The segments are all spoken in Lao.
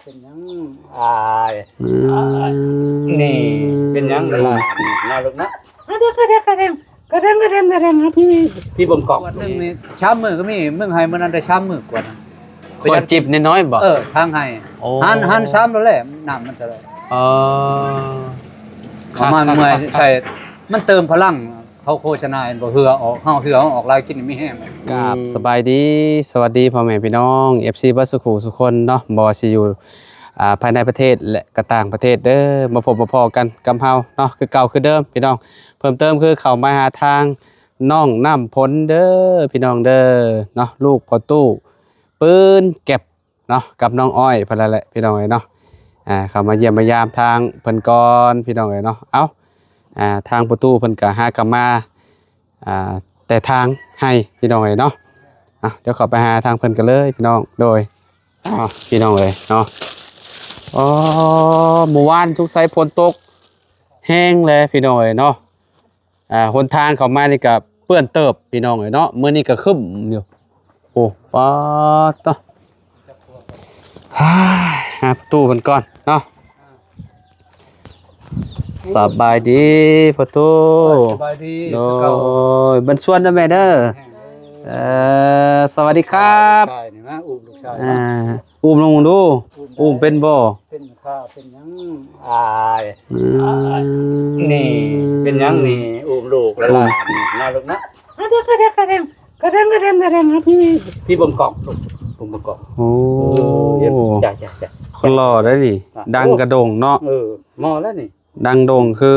ເປັນຫຍັງອ້າຍ? ອືມ ນີ້ເປັນຫຍັງຫຼານນະລູກນະ? ກະແດງ ກະແດງ ກະແດງ ກະແດງ ກະແດງ ກະແດງ ພີ່ ພີ່ເບິ່ງກ້ອງ ຂວດໜຶ່ງນີ້ສາມມື້ກໍມີ ມຶງໃຫ້ມື້ນັ້ນໄດ້ສາມມື້ກວ່ານະ. ຂວດຈິບນ້ອຍໆບໍ່? ເອີ ທາງໃຫ້ ໂອ້ ຫັນ ຫັນສາມໂລແຫຼະ ນ້ຳມັນເທົ່າໃດ? ອໍ ເອົາມາ ເມື່ອຍໃສ່ ມັນເຕີມພະລັງ. ເຂົາໂຄສະນາເຫັນບໍ່? ເຫື່ອອອກ ເຮົາເຫື່ອເຮົາອອກຫຼາຍ ກິນນີ້ມີແຮງ. ກາບ ອືມ ສະບາຍດີ ສະຫວັດດີພໍ່ແມ່ພີ່ນ້ອງ ເອັຟຊີ ເບິດສູ່ຄູ່ສູ່ຄົນເນາະ ບໍ່ວ່າຊິຢູ່ ອ່າ ພາຍໃນປະເທດ ແລະ ກໍຕ່າງປະເທດເດີ ມາພົບມາພໍ້ກັນກັບເຮົາເນາະ ຄືເກົ່າຄືເດີມພີ່ນ້ອງ. ເພີ່ມເຕີມຄືເຂົ້າມາຫາທາງນ້ອງນ້ຳຝົນເດີພີ່ນ້ອງເດີເນາະ ລູກພໍ່ຕູ້ ປືນແກັບ ເນາະ ກັບນ້ອງອ້ອຍເພິ່ນນັ້ນແຫຼະພີ່ນ້ອງເອີຍເນາະ. ອ່າ ເຂົ້າມາຢ້ຽມມາຢາມທາງເພິ່ນກ່ອນພີ່ນ້ອງເອີຍເນາະ. ເອົ້າ ອ່າ ທາງພໍ່ຕູ້ເພິ່ນກໍຫາກັບມາ ອ່າ ແຕ່ທາງໃຫ້ພີ່ນ້ອງເອີຍເນາະ. ເອົ້າ ດຽວເຂົ້າໄປຫາທາງເພິ່ນກັນເລີຍພີ່ນ້ອງ. ໂດຍ ເອົ້າ ພີ່ນ້ອງເອີຍເນາະ. ອໍ ມື້ວານສົງໄສຝົນຕົກແຮງແຫຼະພີ່ນ້ອງເອີຍເນາະ. ອ່າ ຫົນທາງເຂົ້າມານີ້ກໍເປື້ອນເຕີບພີ່ນ້ອງເອີຍເນາະ ມື້ນີ້ກໍຄຶ້ມຢູ່. ໂອ້ ປາດໂທ້ ຫາປະຕູເພິ່ນກ່ອນເນາະ. ສະບາຍດີພໍ່ຕູ້. ສະບາຍດີ. ໂດຍ ເພິ່ນຊວນເດີແມ່ເດີ. ເອີ ສະຫວັດດີຄັບ. ລູກຊາຍນີ້ມາ ອຸ້ມລູກຊາຍ ອ່າ ມາ. ອຸ້ມລົງເບິ່ງດູ ອຸ້ມເປັນບໍ່? ເປັນຂ້າເປັນຫຍັງອ້າຍ? ອືມ ນີ້ເປັນຫຍັງນີ້? ອຸ້ມລູກຫຼານນະລູກນະ. ກະແດງ ກະແດງ ກະແດງ ກະແດງ ກະແດງ ກະແດງ ພີ່ ພີ່ເບິ່ງກ້ອງລູກ ເບິ່ງກ້ອງ. ໂອ້ ເອີ ຈ້າ ຈ້າ ຈ້າ ຄົນຫຼໍ່ໄດ໋ນີ້. ດັງກະດົງເນາະ. ເອີ ໝໍ້ແລ້ວນີ້ ດັງດົງຄື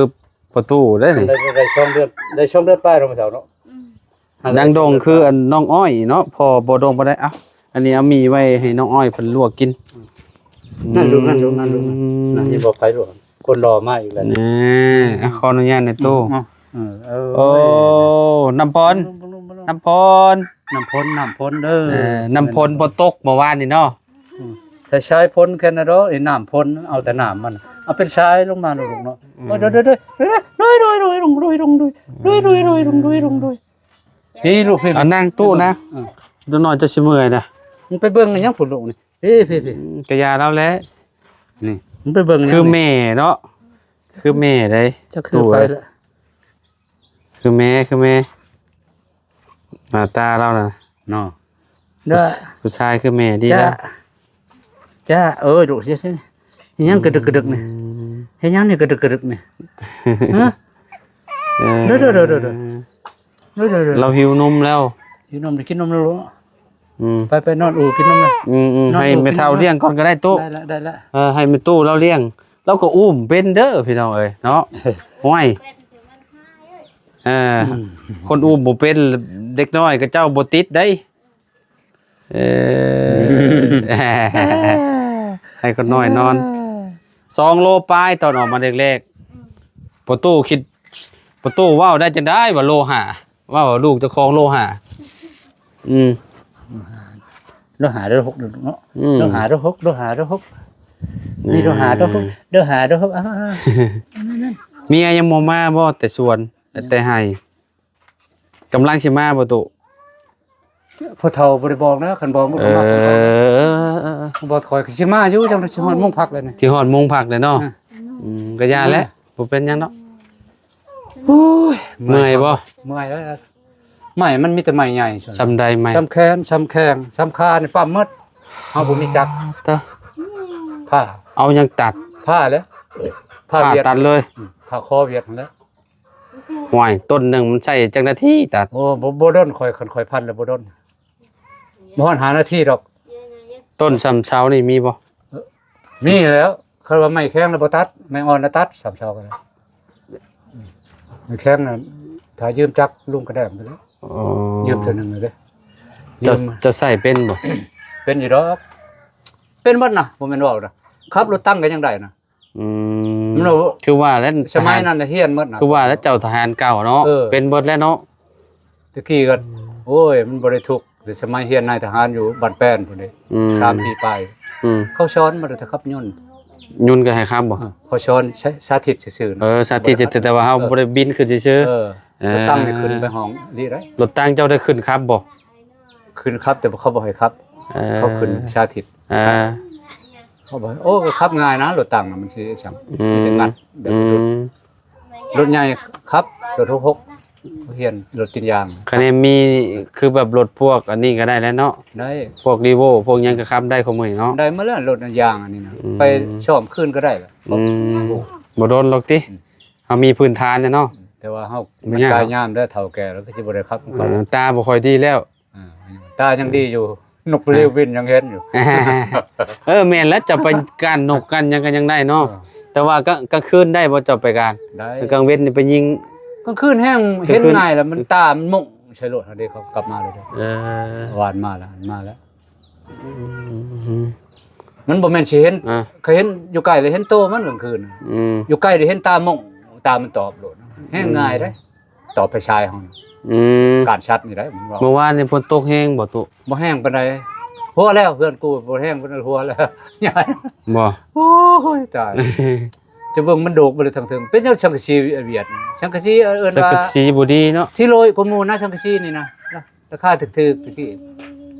ພໍ່ຕູ້ໄດ໋ນີ້. ໄດ້ ໄດ້ສອງເດືອນ ໄດ້ສອງເດືອນປາຍແລ້ວ ເຖົ້າເນາະ. ອືມ ດັງດົງຄືອັນນ້ອງອ້ອຍເນາະ ພໍບໍ່ດົງບໍ່ໄດ້. ເອົ້າ ອັນນີ້ເອົາໝີ່ໄວ້ໃຫ້ນ້ອງອ້ອຍເພິ່ນລວກກິນ. ນັ້ນລູກ ນັ້ນລູກ ນັ້ນລູກ ອືມ ນັ້ນ ນີ້ບໍ່ໄປລູກ ຄົນຫຼໍ່ມາອີກແລ້ວ. ນີ້ ອ່ະ ຂໍອະນຸຍາດແດ່ຕູ້. ເອີ ເອີ ໂອ້ ນ້ຳຝົນ ນ້ຳຝົນ ນ້ຳຝົນ ນ້ຳຝົນເດີ. ເອີ ນ້ຳຝົນບໍ່ຕົກມື້ວານນີ້ເນາະ. ອືມ ແຕ່ສາຍຝົນແຄ່ນັ້ນດອກ ໄອ້ນ້ຳຝົນ ເອົາແຕ່ນ້ຳມັນ ເອົາເປັນສາຍລົງມາລູກເນາະ. ອືມ ໂດຍ ໂດຍ ໂດຍ ໂດຍ ພີ່ລູກ ພີ່ ເອົານັ່ງຕູ້ນະ. ເອີ ເດັກນ້ອຍເຈົ້າຊິເມື່ອຍນະ. ອືມ ໄປເບິ່ງຫຍັງພຸ້ນລູກນີ້? ເອີ ພີ່ ພີ່ ອືມ ກະຢ່າລາວແຫຼະ. ນີ້ ມັນໄປເບິ່ງຫຍັງ ຄືແມ່ເນາະ ຄືແມ່ໃດ໋ ຈັກຄືໃຜລະ. ຄືແມ່ ຄືແມ່ ໜ້າຕາລາວນະເນາະ. ເດີ ຜູ້ຊາຍຄືແມ່ດີແລ້ວ. ຈ້າ ເອີ ດຸຊິ ເຮັດຫຍັງກະດຶກກະດຶກນີ້? ອືມ ເຮັດຫຍັງນີ້ກະດຶກກະດຶກນີ້? ຮະ ເອີ ເດີ ເດີ ເດີ ເດີ ເດີ ລາວຫິວນົມແລ້ວ ຫິວນົມ ໄດ້ກິນນົມແລ້ວລູກ. ອືມ ໄປ ໄປນອນອູ່ກິນນົມນະ. ອືມໆ ໃຫ້ແມ່ເຖົ້າລ້ຽງກ່ອນກໍໄດ້ຕູ້. ໄດ້ລະ ໄດ້ລະ. ເອີ ໃຫ້ແມ່ຕູ້ລາວລ້ຽງ ລາວກໍອຸ້ມເປັນເດີພີ່ນ້ອງເອີຍເນາະ. ຫ້ວຍ ເອີ ອືມ ຄົນອຸ້ມບໍ່ເປັນ ເດັກນ້ອຍຂະເຈົ້າບໍ່ຕິດໄດ໋. ເອີ ໃຫ້ຄົນນ້ອຍນອນ ສອງໂລປາຍຕອນອອກມາແລກໆ. ອືມ ພໍ່ຕູ້ ຄິດ ພໍ່ຕູ້ເວົ້າໄດ້ຈັ່ງໃດວ່າໂລຫ້າ ເວົ້າວ່າລູກເຈົ້າຂອງໂລຫ້າ. ອືມ ໂລຫ້າ ໂລຫົກເນາະ. ອືມ ໂລຫ້າ ໂລຫົກ ໂລຫ້າ ໂລຫົກ ນີ້ໂລຫ້າ ໂລຫົກ ໂລຫ້າ ໂລຫົກ. ອ່າ ເມຍຍັງບໍ່ມາບໍ່ ແຕ່ສວນ ແຕ່ໄຮ່? ກຳລັງຊິມາບໍ່ຕູ້? ພໍ່ເຖົ້າບໍ່ໄດ້ບອກນະ ຄັນບອກມັນກໍມາ. ເອີ ບອກຂ້ອຍກໍຊິມາຢູ່ ຈັ່ງຊິຮອດໂມງພັກແລ້ວນີ້ ຊິຮອດໂມງພັກແລ້ວເນາະ. ອ່າ ອືມ ກໍຢ່າແຫຼະ ບໍ່ເປັນຫຍັງດອກ. ໂອ້ຍ ເມື່ອຍບໍ່? ເມື່ອຍແລ້ວ ໄມ້ມັນມີແຕ່ໄມ້ໃຫຍ່ ສ່ຳໃດໄມ້? ສ່ຳແຂນ ສ່ຳແຂ້ງ ສ່ຳຂານີ້ປ້ຳໝົດ ເຮົາບໍ່ມີຈັກ. ຕະ ຜ້າ ເອົາຫຍັງຕັດ? ຜ້າແຫຼະ ຜ້າ ຜ້າຫວຽດ ຕັດເລີຍ. ອືມ ຜ້າຄໍຫວຽດຫັ້ນແຫຼະ. ຫ້ວຍ ຕົ້ນໜຶ່ງມັນໃຊ້ຈັກນາທີຕັດ? ໂອ້ ບໍ່ ບໍ່ດົນ ຂ້ອຍ ຄັນຂ້ອຍພັນແລ້ວບໍ່ດົນ ບໍ່ຮອດຫ້ານາທີດອກ. ຕົ້ນສ່ຳເຊົານີ້ມີບໍ່? ເອີ ມີແລ້ວ ຄັນວ່າໄມ້ແຂງແລ້ວບໍ່ຕັດ ໄມ້ອ່ອນລະຕັດ ສ່ຳເຊົາກໍໄດ້. ອືມ ໄມ້ແຂງນະ ຖ້າຢືມຈັກລຸງກະແດມໄປແລ້ວ. ອໍ ຢືມເທື່ອໜຶ່ງເລີຍເດ້. ເຈົ້າ ເຈົ້າໃຊ້ເປັນບໍ່? ເປັນຢູ່ດອກ ເປັນໝົດນະ ບໍ່ແມ່ນເວົ້ານະ ຂັບລົດຕັງກໍຍັງໄດ້ນະ. ອືມ ມັນວ່າ ຄືວ່າແລ້ວ ສະໄໝນັ້ນນະຮຽນໝົດນະ ຄືວ່າແລ້ວ ເຈົ້າທະຫານເກົ່າເນາະ. ເອີ ເປັນເບິດແລ້ວເນາະ. ແຕ່ກີ້ກໍ ໂອ້ຍ ມັນບໍ່ໄດ້ທຸກ ແຕ່ສະໄໝຮຽນນາຍທະຫານຢູ່ບ້ານແປ້ນພຸ້ນເດ້. ອືມ ສາມປີປາຍ. ອືມ ເຂົາສອນມາແຕ່ຂັບຍົນ ຍົນກໍໃຫ້ຂັບບໍ່? ເອີ ເຂົາສອນສາ ສາທິດຊື່ໆນະ. ເອີ ສາທິດ ແຕ່ ແຕ່ວ່າເຮົາ ເອີ ບໍ່ໄດ້ບິນຂຶ້ນຊື່ໆ. ເອີ ເອີ ລົດຕັງນີ້ຂຶ້ນໄປຫ້ອງນີ້ໄດ້. ລົດຕັງເຈົ້າໄດ້ຂຶ້ນຂັບບໍ່? ຂຶ້ນຂັບ ແຕ່ວ່າເຂົາບໍ່ໃຫ້ຂັບ. ເອີ ເຂົາຂຶ້ນສາທິດ. ເອີ ເຂົາບອກ ໂອ້ ກໍຂັບງ່າຍນະ ລົດຕັງນະ ມັນຊິຫຍັງ ອືມ ມີແຕ່ງັດແບບ ອືມ ລົດໃຫຍ່ຂັບ ລົດຫົກຫົກ ຮຽນລົດຕີນຢາງ. ຄັນແມ່ນມີ ຄືແບບລົດພວກອັນນີ້ກໍໄດ້ແລ້ວເນາະ ໄດ້ ພວກ Revo ພວກຫຍັງກໍຂັບໄດ້ ຂອງມື້ນີ້ເນາະ ໄດ້ໝົດແລ້ວ ລົດຍາງອັນນີ້ນະ ອືມ ໄປຊ້ອມຄືນກໍໄດ້ແຫຼະ ອືມ ບໍ່ດົນດອກຕິ ອືມ ເຮົາມີພື້ນຖານແລ້ວເນາະ ແຕ່ວ່າເຮົາ ມັນຍາກ ກາຍຍາມແລ້ວ ເຖົ້າແກ່ແລ້ວ ກໍຊິບໍ່ໄດ້ຂັບນຳເຂົາ ເອີ ຕາບໍ່ຄ່ອຍດີແລ້ວ ອ່າ ຕາຍັງດີຢູ່ ນົກປະລິວບິນຍັງເຫັນຢູ່ ເອີ ແມ່ນແລ້ວ ເຈົ້າໄປການນົກການຫຍັງກໍຍັງໄດ້ເນາະ ເອີ ແຕ່ວ່າກາງ ກາງຄືນໄດ້ບໍ່ ເຈົ້າໄປການ? ໄດ້ ກາງເວັນນີ້ໄປຍິງ ກາງຄືນແຮງ ກາງຄືນ ເຫັນງ່າຍແລ້ວ ມັນຕາມັນມົ້ງໃສ່ໂລດເຮົາເດ້ ເຂົາກັບມາເລີຍເດ້ ເອີ ວານມາແລ້ວ ມາແລ້ວ ອືມ ມັນບໍ່ແມ່ນຊິເຫັນ ອ່າ ເຂົາເຫັນຢູ່ໃກ້ແລ້ວເຫັນໂຕມັນກາງຄືນ ອືມ ຢູ່ໃກ້ໄດ້ເຫັນຕາມົ້ງ ຕາມັນຕອບໂລດ ແຮງງ່າຍເດ້ ອືມ ຕອບໄຟສາຍເຮົາ ອືມ ການຊັດນີ້ໄດ້ ມັນເວົ້າ ເມື່ອວານນີ້ຝົນຕົກແຮງບໍ່ຕຸ? ບໍ່ແຮງປານໃດ ຫົວແລ້ວ ເຮືອນກູບໍ່ແຮງປານໃດ ຫົວແລ້ວ ຍາຍ ບໍ່ ໂອ້ຍ ຕາຍ ຈະເບິ່ງມັນໂດກບໍ່ໄດ້ທາງເທິງ ເປັນຫຍັງສັງກະສີຫວຽດ ສັງກະສີເອີ້ນວ່າ ສັງກະສີບໍ່ດີເນາະ ທີ່ໂລຍກວ່າໝູ່ນະ ສັງກະສີນີ້ນະ ລາຄາຖືກໆ ຕະກີ້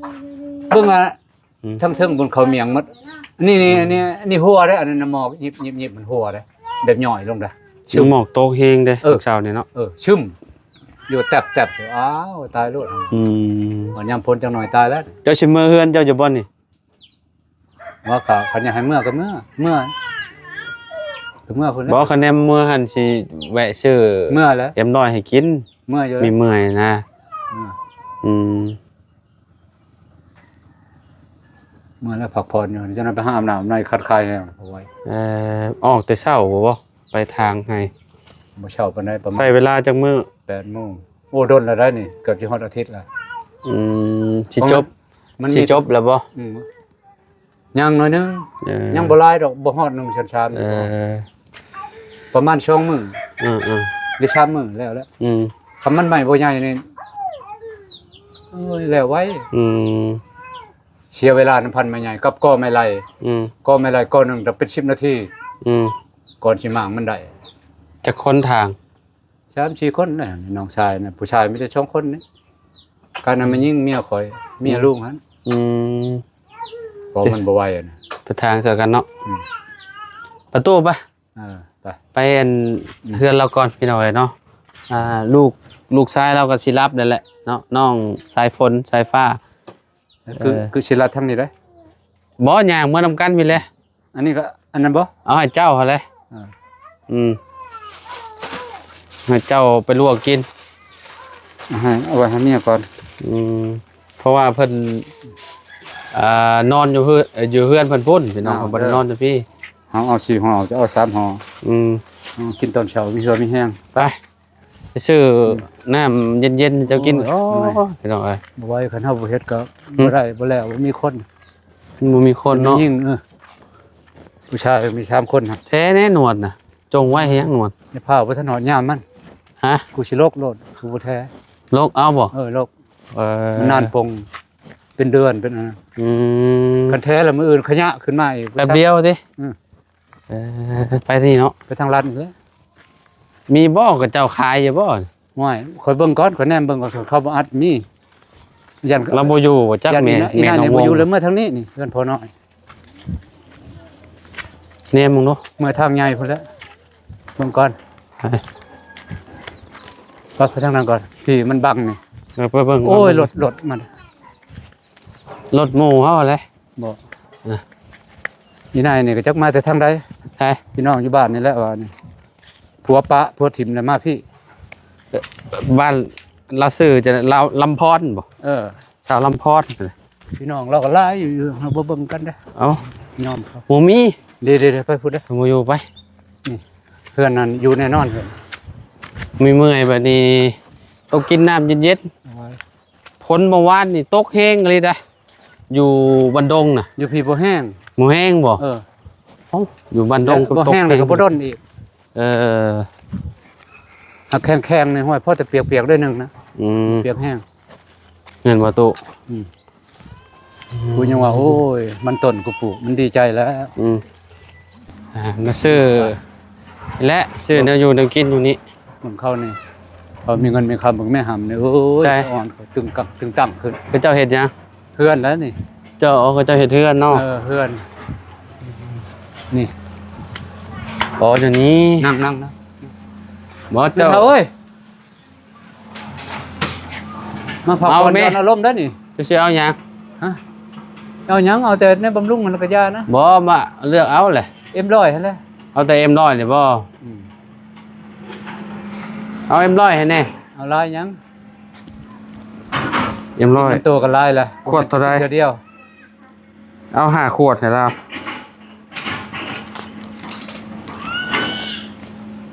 ເບິ່ງວ່າ ອືມ ທັງເທິງບົນເຂົາມຽງໝົດ ນີ້ ນີ້ ອືມ ນີ້ ນີ້ຫົວເດ້ ອັນນັ້ນນະໝອກຍິບໆໆ ມັນຫົວເດ້ ແບບຍ້ອຍລົງເດ້ ຊຶ້ມ ໝອກຕົກແຮງເດ້ ເອີ ເຊົ້ານີ້ເນາະ ເອີ ຊຶ້ມ ຢູ່ແຕັບໆ ອ້າວ ຕາຍໂລດ ອືມ ວ່າຍາມຝົນຈັກໜ້ອຍຕາຍແລ້ວ ເຈົ້າຊິເມືອເຮືອນເຈົ້າຢູ່ບໍ່ນີ້? ວ່າກະ ຄັນຢາກໃຫ້ເມືອກໍເມືອ ເມືອ ກໍເມືອພຸ້ນແຫຼະ ບໍ່ ຄັນແນມເມືອຫັ້ນຊິແວະຊື້ ເມືອແຫຼະ ເອັມຮ້ອຍໃຫ້ກິນ ເມືອຢູ່ ມີເມື່ອຍນະ ເມືອ ອືມ ເມືອແລ້ວພັກຜ່ອນຢູ່ ຈັ່ງນັ້ນໄປຫາອາບນ້ຳອາບໃນຂັດຂາຍແຮງ ເອີ ອອກແຕ່ເຊົ້າບໍ່ ໄປທາງໃຫ້ ບໍ່ເຊົ້າປານໃດ ປະມານ ໃຊ້ເວລາຈັກມື້? ແປດໂມງ ໂອ້ ດົນແລ້ວໄດ໋ນີ້ ເກືອບຊິຮອດອາທິດແລ້ວ ອືມ ຊິຈົບ ມັນ ມັນ ຊິຈົບແລ້ວບໍ່? ອືມ ຍັງໜ້ອຍໜຶ່ງ ເອີ ຍັງບໍ່ຫຼາຍດອກ ບໍ່ຮອດໜຶ່ງສ່ວນສາມ ເອີ ປະມານສອງມື້ ເອີໆ ຫຼືສາມມື້ແລ້ວແຫຼະ ອືມ ຄັນມັນໄໝ້ບໍ່ໃຫຍ່ນີ້ ໂອ້ຍ ແລ້ວໄວ ອືມ ເສຍເວລານຳພັນໄມ້ໃຫຍ່ກັບກໍໄມ້ໄລ່ ອືມ ກໍໄມ້ໄລ່ກໍໜຶ່ງຕ້ອງເປັນສິບນາທີ ອືມ ກ່ອນຊິມ້າງມັນໄດ້ ຈັກຄົນທາງ? ສາມສີ່ຄົນນະ ນ້ອງຊາຍນະ ຜູ້ຊາຍມີແຕ່ສອງຄົນນີ້ ການນຳແມ່ຍິງເມຍຂ້ອຍ ເມຍ ອືມ ລຸງຫັ້ນ ອືມ ເພາະມັນບໍ່ໄຫວນະ ໄປທາງຊ່ອຍກັນເນາະ ອືມ ປະຕູໄປ ເອີ ໄປ ໄປອັນ ອືມ ເຮືອນລາວກ່ອນພີ່ນ້ອງເອີຍເນາະ ອ່າ ລູກ ລູກຊາຍລາວກໍຊິຫຼັບແລ້ວແຫຼະເນາະ ນ້ອງສາຍຝົນ ສາຍຟ້າ ຄື ເອີ ຄືຊິລັດທາງນີ້ເດ້ ບໍ່ ຍ່າງເມືອນຳກັນພີ້ແຫຼະ ອັນນີ້ກໍອັນນັ້ນບໍ່? ເອົາໃຫ້ເຈົ້າຫັ້ນແຫຼະ ເອີ ອືມ ໃຫ້ເຈົ້າໄປລວກກິນ ເອົາໃຫ້ ເອົາໄວ້ໃຫ້ເມຍກ່ອນ ອືມ ເພາະວ່າເພິ່ນ ອ່າ ນອນຢູ່ເຮືອນ ຢູ່ເຮືອນເພິ່ນພຸ້ນ ພີ່ນ້ອງ ເຮົາບໍ່ໄດ້ນອນຢູ່ພີ້ ເຮົາເອົາສີ່ຫໍ່ ເຈົ້າເອົາສາມຫໍ່ ອືມ ເຮົາກິນຕອນເຊົ້າ ມີເຫື່ອມີແຮງ ໄປ ໄປຊື້ ອືມ ນ້ຳເຢັນໆ ເຈົ້າກິນ ໂອ້ຍ ໂອ້ຍ ພີ່ນ້ອງເອີຍ ບໍ່ໄຫວ ຄັນເຮົາບໍ່ເຮັດກໍ ອືມ ບໍ່ໄດ້ ບໍ່ແລ້ວ ບໍ່ມີຄົນ ມັນບໍ່ມີຄົນເນາະ ແມ່ຍິງ ເອີ ຜູ້ຊາຍມີສາມຄົນ ແທ້ແນ່ໜວດນະ ຈົ່ງໄວ້ໃຫ້ຫຍັງໜວດ ຢ່າພ້າວ ບໍ່ທັນຮອດຍາມມັນ ຮະ ກູຊິຫຼົກໂລດ ກູບໍ່ແທ້ ຫຼົກເອົາບໍ່? ເອີ ຫຼົກ ເອີ ມັນນານປົງ ເປັນເດືອນ ເປັນອັນນັ້ນ ອືມ ຄັນແທ້ແລ້ວມື້ອື່ນຂະຫຍະຂຶ້ນມາອີກ ແປັບດຽວຕິ ອືມ ເອີ ໄປນີ້ເນາະ ໄປທາງລັດນີ້ແຫຼະ ມີບໍ່? ເຂົາເຈົ້າຂາຍຢູ່ບໍ່? ໂອ້ຍ ຂ້ອຍເບິ່ງກ່ອນ ຂ້ອຍແນມເບິ່ງກ່ອນ ເຂົາບໍ່ອັດມີ ຢ້ານລາວບໍ່ຢູ່ບໍ່ຈັກ ຢ້ານແມ່ ອີ່ນ້ອຍ ແມ່ນ້ອງ ນີ້ບໍ່ຢູ່ ແລ້ວເມືອທາງນີ້ນີ້ ເຮືອນພໍ່ນ້ອຍ ແນມເບິ່ງດູ ເມືອທາງໃຫຍ່ພຸ້ນແຫຼະ ເບິ່ງກ່ອນ ໄປ ໄປທາງນັ້ນກ່ອນ ພີ້ມັນບັງນີ້ ເອີ ໄປເບິ່ງ ໂອ້ຍ ເບິ່ງ ລົດ ລົດມັນ ລົດໝູ່ເຮົາແຫຼະ ບໍ່ ເອີ ອີ່ນາຍນີ້ກໍຈັກມາແຕ່ທາງໃດ ໃຜ? ພີ່ນ້ອງຢູ່ບ້ານນີ້ແຫຼະວ່ານີ້ ຜົວປະຜົວຖິ້ມແລ້ວມາພີ້ ເອີ ບ້ານລາວຊື່ຈະລາວ ລຳພອນບໍ່? ເອີ ຊາວລຳພອນ ພີ່ນ້ອງລາວກໍຫຼາຍຢູ່ ເຮົາບໍ່ເບິ່ງກັນເດ້ ເອົ້າ ຍອມເຂົາ ບໍ່ມີ ເດ້ໆໆ ໄປພຸ້ນເດ້ ບໍ່ຢູ່ໄປ ນີ້ ເຮືອນນັ້ນຢູ່ແນ່ນອນ ເຮືອນ ມີເມື່ອຍບາດນີ້ ຕ້ອງກິນນ້ຳເຢັນໆ ໂອ້ຍ ຝົນເມື່ອວານນີ້ຕົກແຮງອີ່ຫຼີເດ້ ຢູ່ບ້ານດົງນະ ຢູ່ພີ້ບໍ່ແຮງ ບໍ່ແຮງບໍ່? ເອີ ເອົ້າ ຢູ່ບ້ານດົງ ແລະ ກໍບໍ່ແຮງ ຕົກແຮງ ແລ້ວກໍບໍ່ດົນອີກ ເອີ ຫາກແຂງໆ ນີ້ ຫ້ວຍ ພໍແຕ່ປຽກໆ ໜ້ອຍໜຶ່ງນະ ອືມ ປຽກແຮງ ແມ່ນບໍ່ຕູ້? ອືມ ອືມ ກູຍັງວ່າ ໂອ້ຍ ມັນຕົ້ນກູປູກ ມັນດີໃຈແລ້ວ ອືມ ອ່າ ມາຊື້ ແລະ ຊື້ແນວຢູ່ແນວກິນຢູ່ນີ້ ເບິ່ງເຂົານີ້ ເຂົາມີເງິນມີຄຳ ເບິ່ງແມ່ຫຳນີ້ ໂອ້ຍ ໃສ ສະອອນ ເຂົາຕຶງກັກຕຶງຕັ້ງຂຶ້ນ ເຂົາເຈົ້າເຮັດຫຍັງ? ເຮືອນແລ້ວນີ້ ເຈົ້າ ເຂົາເຈົ້າເຮັດເຮືອນເນາະ ເອີ ເຮືອນ ນີ້ ບໍ່ ດຽວນີ້ ນັ່ງໆ ນະ ບໍ່ ເຈົ້າ ແມ່ເຖົ້າເອີຍ ມາພັກຜ່ອນ ເອົາແມ່ ຢ່ອນອາລົມໄດ້ນີ້ ເຈົ້າຊິເອົາຫຍັງ? ຮະ ເອົາຫຍັງ? ເອົາແຕ່ແນວບຳລຸງຫັ້ນລະກະຢ່ານະ ບໍ່ ມາເລືອກເອົາແຫຼະ ເອັມຮ້ອຍຫັ້ນແຫຼະ ເອົາແຕ່ເອັມຮ້ອຍນີ້ບໍ່? ອືມ ເອົາເອັມຮ້ອຍໃຫ້ແດ່ ເອົາຫຼາຍຫຍັງ? ເອັມຮ້ອຍ ກິນເປັນໂຕກໍຫຼາຍລະ ຂວດເທົ່າໃດ? ເທື່ອດຽວ ເອົາຫ້າຂວດໃຫ້ລາວ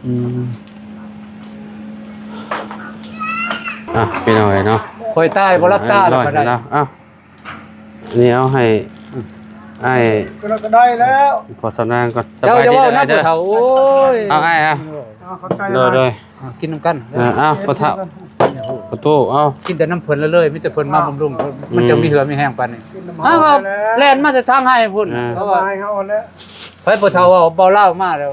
ອືມ ອ່ະ ພີ່ນ້ອງເອີຍເນາະ ຂ້ອຍຕາຍບໍ່ຫຼັບຕາແລ້ວກໍໄດ້ ເອົາ ນີ້ເອົາໃຫ້ອ້າຍ ກໍໄດ້ແລ້ວ ພໍສຳນານກ່ອນ ເຈົ້າຢ່າເວົ້ານຳຜູ້ເຖົ້າ ໂອ້ຍ ເອົາອ້າຍ ເອົາ ເອົາ ຂອບໃຈ ໂດຍ ໂດຍ ອ່າ ກິນນຳກັນ ເອີ ເອົາ ພໍ່ເຖົ້າ ພໍ່ຕູ້ ເອົາ ກິນແຕ່ນຳເພິ່ນເລີຍ ມີແຕ່ເພິ່ນມາບຳລຸງ ອ່າ ມັນຈະມີເຫື່ອມີແຮງປານນີ້ ອ່າ ເຮົາກໍແລ່ນມາແຕ່ທາງໄຮ່ພຸ້ນ ອ່າ ເພາະວ່າ ໃຜ ພໍ່ເຖົ້າເວົ້າ ເວົ້າລາວມາແລ້ວ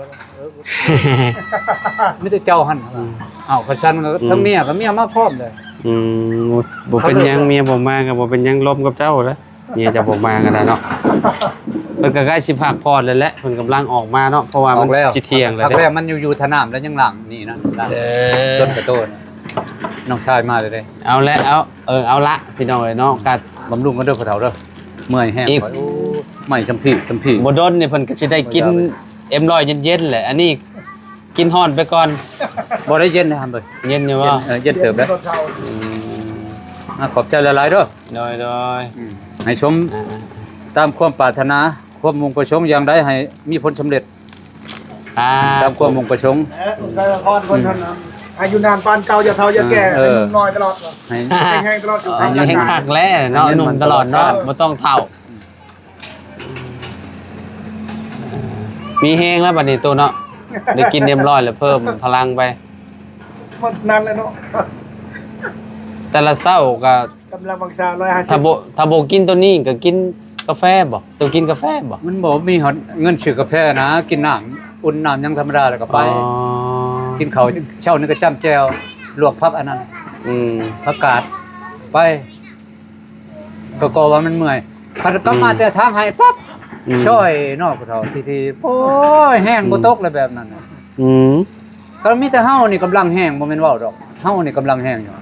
ມີແຕ່ເຈົ້າຫັ້ນ ອືມ ເອົາ ຄັນຊັ້ນກໍ ອືມ ທັງເມຍກໍ ເມຍມາພ້ອມເດ້ ອືມ ບໍ່ ບໍ່ເປັນຫຍັງ ເມຍບໍ່ມາກໍບໍ່ເປັນຫຍັງ ລົມກັບເຈົ້າແຫຼະ. ເມຍຈະບໍ່ມາກໍໄດ້ເນາະ ເພິ່ນກໍໃກ້ຊິພັກຜ່ອນແລ້ວແຫຼະ ເພິ່ນກຳລັງອອກມາເນາະ ເພາະວ່າມັນຊິທ່ຽງແລ້ວເດ້ ມັນຢູ່ ຢູ່ທ່ານ້ຳແລ້ວຍັງລ້າງນີ້ນະ ລ້າງ ເອີ ຕົ້ນກະໂຕນ ນ້ອງຊາຍມາແລ້ວເດ້ ເອົາແຫຼະ ເອົາ ເອີ ເອົາລະ ພີ່ນ້ອງເອີຍເນາະ ກະບຳລຸງກັນເດີພໍ່ເຖົ້າເດີ ເມື່ອຍແຮງ ອີກ ໂອ້ ໄໝ້ຈຳພີ້ ຈຳພີ້ ບໍ່ດົນນີ້ເພິ່ນກໍຊິໄດ້ກິນເອັມຮ້ອຍເຢັນໆແຫຼະ ອັນນີ້ ກິນຮ້ອນໄປກ່ອນ ບໍ່ໄດ້ເຢັນນະ ເບິ່ງ ເຢັນຢູ່ບໍ່? ເອີ ເຢັນເຕີບເດ້ ອືມ ອ່າ ຂອບໃຈຫຼາຍໆເດີ ໂດຍໆ ອືມ ໃຫ້ສົມ ອ່າ ຕາມຄວາມປາດຖະໜາ ຄວາມມຸ່ງປະສົງຢ່າງໃດໃຫ້ມີຜົນສຳເລັດ ອ່າ ຕາມຄວາມມຸ່ງປະສົງ ເອີ ສົງໄສວ່າພອນເພິ່ນນັ້ນນະ ອືມ ອາຍຸນານປານເກົ່າ ຢ່າເຖົ້າຢ່າແກ່ ເອີ ໃຫ້ໜຸ່ມນ້ອຍຕະຫຼອດ ໃຫ້ ໃຫ້ແຮງຕະຫຼອດ ເອີ ໃຫ້ແຮງຄັກແລ້ວເນາະ ໜຸ່ມຕະຫຼອດເນາະ ບໍ່ຕ້ອງເຖົ້າ ມີແຮງແລ້ວບັດນີ້ໂຕເນາະ ໄດ້ກິນເອັມຮ້ອຍແລ້ວເພີ່ມພະລັງໄປ ມັນນັ້ນແຫຼະເນາະ ແຕ່ລະເຊົ້າກໍ ກຳລັງວັງຊາ ຮ້ອຍຫ້າສິບ ຖ້າບໍ່ ຖ້າບໍ່ກິນໂຕນີ້ກໍກິນກາແຟບໍ່? ໂຕກິນກາແຟບໍ່? ມັນບໍ່ມີຮອດເງິນຊື້ກາແຟນະ ກິນນ້ຳອຸ່ນນ້ຳຫຍັງທຳມະດາແລ້ວກໍໄປ ອໍ ກິນເຂົ້າເຊົ້ານີ້ກໍຈ້ຳແຈ່ວ ລວກຜັກອັນນັ້ນ ອືມ ຜັກກາດ ໄປ ກໍ ກໍວ່າມັນເມື່ອຍ ຄັນກັບມາ ອືມ ແຕ່ທາງໄຮ່ປັບ ອືມ ຊ່ອຍເນາະ ຜູ້ເຖົ້າ ທີ່ ທີ່ ໂອ້ຍ ແຮງ ອືມ ບໍ່ຕົກແລ້ວແບບນັ້ນນະ ອືມ ກໍມີແຕ່ເຮົານີ້ກຳລັງແຮງ ບໍ່ແມ່ນເວົ້າດອກ ເຮົານີ້ກຳລັງແຮງຢູ່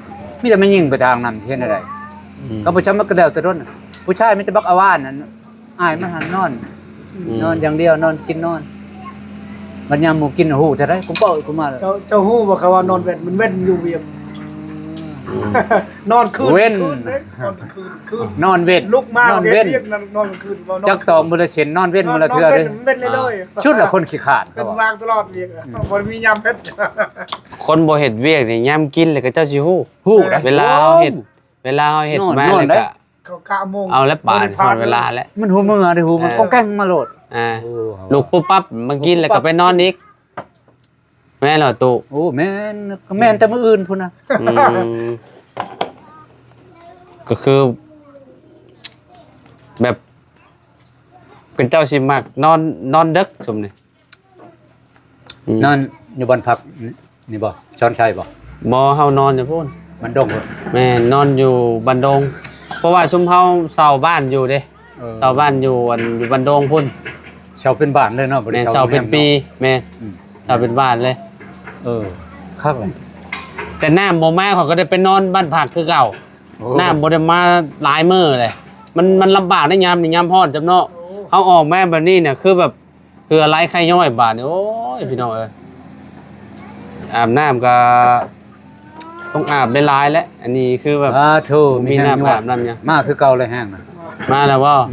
ມີແຕ່ແມ່ຍິງໄປທາງນັ້ນ ເຮັດແນວໃດ ອືມ ກໍບໍ່ຈຳ ມັນກໍແລ້ວແຕ່ດົນ ຜູ້ຊາຍມີແຕ່ບັກອາວານນັ້ນ ອ້າຍມັນຫັ້ນນອນ ອືມ ນອນຢ່າງດຽວ ນອນກິນນອນ ບັດຍາມໝູ່ກິນ ຮູ້ເທົ່າໃດ ກູເປີ້ຍກູມາເລີຍ ເຈົ້າ ເຈົ້າຮູ້ບໍ່ ເຂົາວ່ານອນເວັນ ມັນເວັນຢູ່ວຽກ ອືມ ນອນຄືນ ເວັນ ຄືນເດ້ ນອນຄືນ ຄືນ ນອນເວັນ ລຸກມາ ນອນເວັນ ເຮັດວຽກ ນອນ ນອນກາງຄືນ ນອນ ຈັກຕອກມື້ລະເຊັ່ນ ນອນເວັນມື້ລະເທື່ອເດ້ ນອນເວັນເລີຍ ອ່າ ສຸດລະຄົນຂີ້ຄ້ານ ເປັນວ່າງຕະຫຼອດວຽກ ອືມ ບໍ່ໄດ້ມີຍາມເຮັດ ຄົນບໍ່ເຮັດວຽກນີ້ ຍາມກິນແລ້ວກໍເຈົ້າຊິຮູ້ ຮູ້ ເອີ ເວລາເຮົາເຮັດ ໂອ້ ເວລາເຮົາເຮັດມາແລ້ວກໍ ເຂົາກະໂມງ ເອົາແລ້ວປານ ບໍ່ໄດ້ຜ່ານ ຮອດເວລາແລ້ວ ມັນຮູ້ເມື່ອເດ້ ຮູ້ມັນ ອ່າ ກອງແກງມາໂລດ ອ່າ ລຸກປຸບປັບ ມາກິນແລ້ວກໍໄປນອນອີກ ແມ່ນແລ້ວຕູ້ ໂອ້ ແມ່ນ ກໍແມ່ນແຕ່ມື້ອື່ນພຸ້ນນະ ອືມ ກໍຄືແບບ ເປັນເຈົ້າຊິມັກນອນ ນອນເດິກຊຸມນີ້ ອືມ ນອນຢູ່ບ້ານພັກນີ້ບໍ່? ຊອນໄຊບໍ່? ບໍ່ ເຮົານອນຢູ່ພຸ້ນ ບ້ານດົງພຸ້ນ ແມ່ນ ນອນຢູ່ບ້ານດົງ ເພາະວ່າຊຸມເຮົາເຊົ່າບ້ານຢູ່ເດ້ ເອີ ເຊົ່າບ້ານຢູ່ ອັນ ຢູ່ບ້ານດົງພຸ້ນ ເຊົ່າເປັນບ້ານເລີຍເນາະ ບໍ່ໄດ້ ແມ່ນ ເຊົ່າເປັນປີ ເປັນແຮງເນາະ ແມ່ນ ອືມ ເຊົ່າເປັນບ້ານເລີຍ ເອີ ຄັກເລີຍ ແຕ່ນ້ຳບໍ່ມາ ເຂົາກໍໄດ້ໄປນອນບ້ານພັກຄືເກົ່າ ໂອ້ ນ້ຳບໍ່ໄດ້ມາຫຼາຍມື້ເລີຍ ມັນ ມັນລຳບາກໃນຍາມນີ້ ຍາມຮ້ອນຈຳເນາະ ໂອ້ ເຮົາອອກມາແບບນີ້ນະ ຄືແບບ ເຫື່ອໄຫຼໄຄຍ້ອຍບາດນີ້ ໂອ້ຍ ພີ່ນ້ອງເອີຍ ອາບນ້ຳກໍຕ້ອງອາບຫຼາຍໆແຫຼະ ອັນນີ້ຄືແບບ ສາທຸ ບໍ່ມີນ້ຳອາບນ້ຳຫຍັງ ມາຄືເກົ່າເລີຍແຮງນະ ມາແລ້ວບໍ່? ອືມ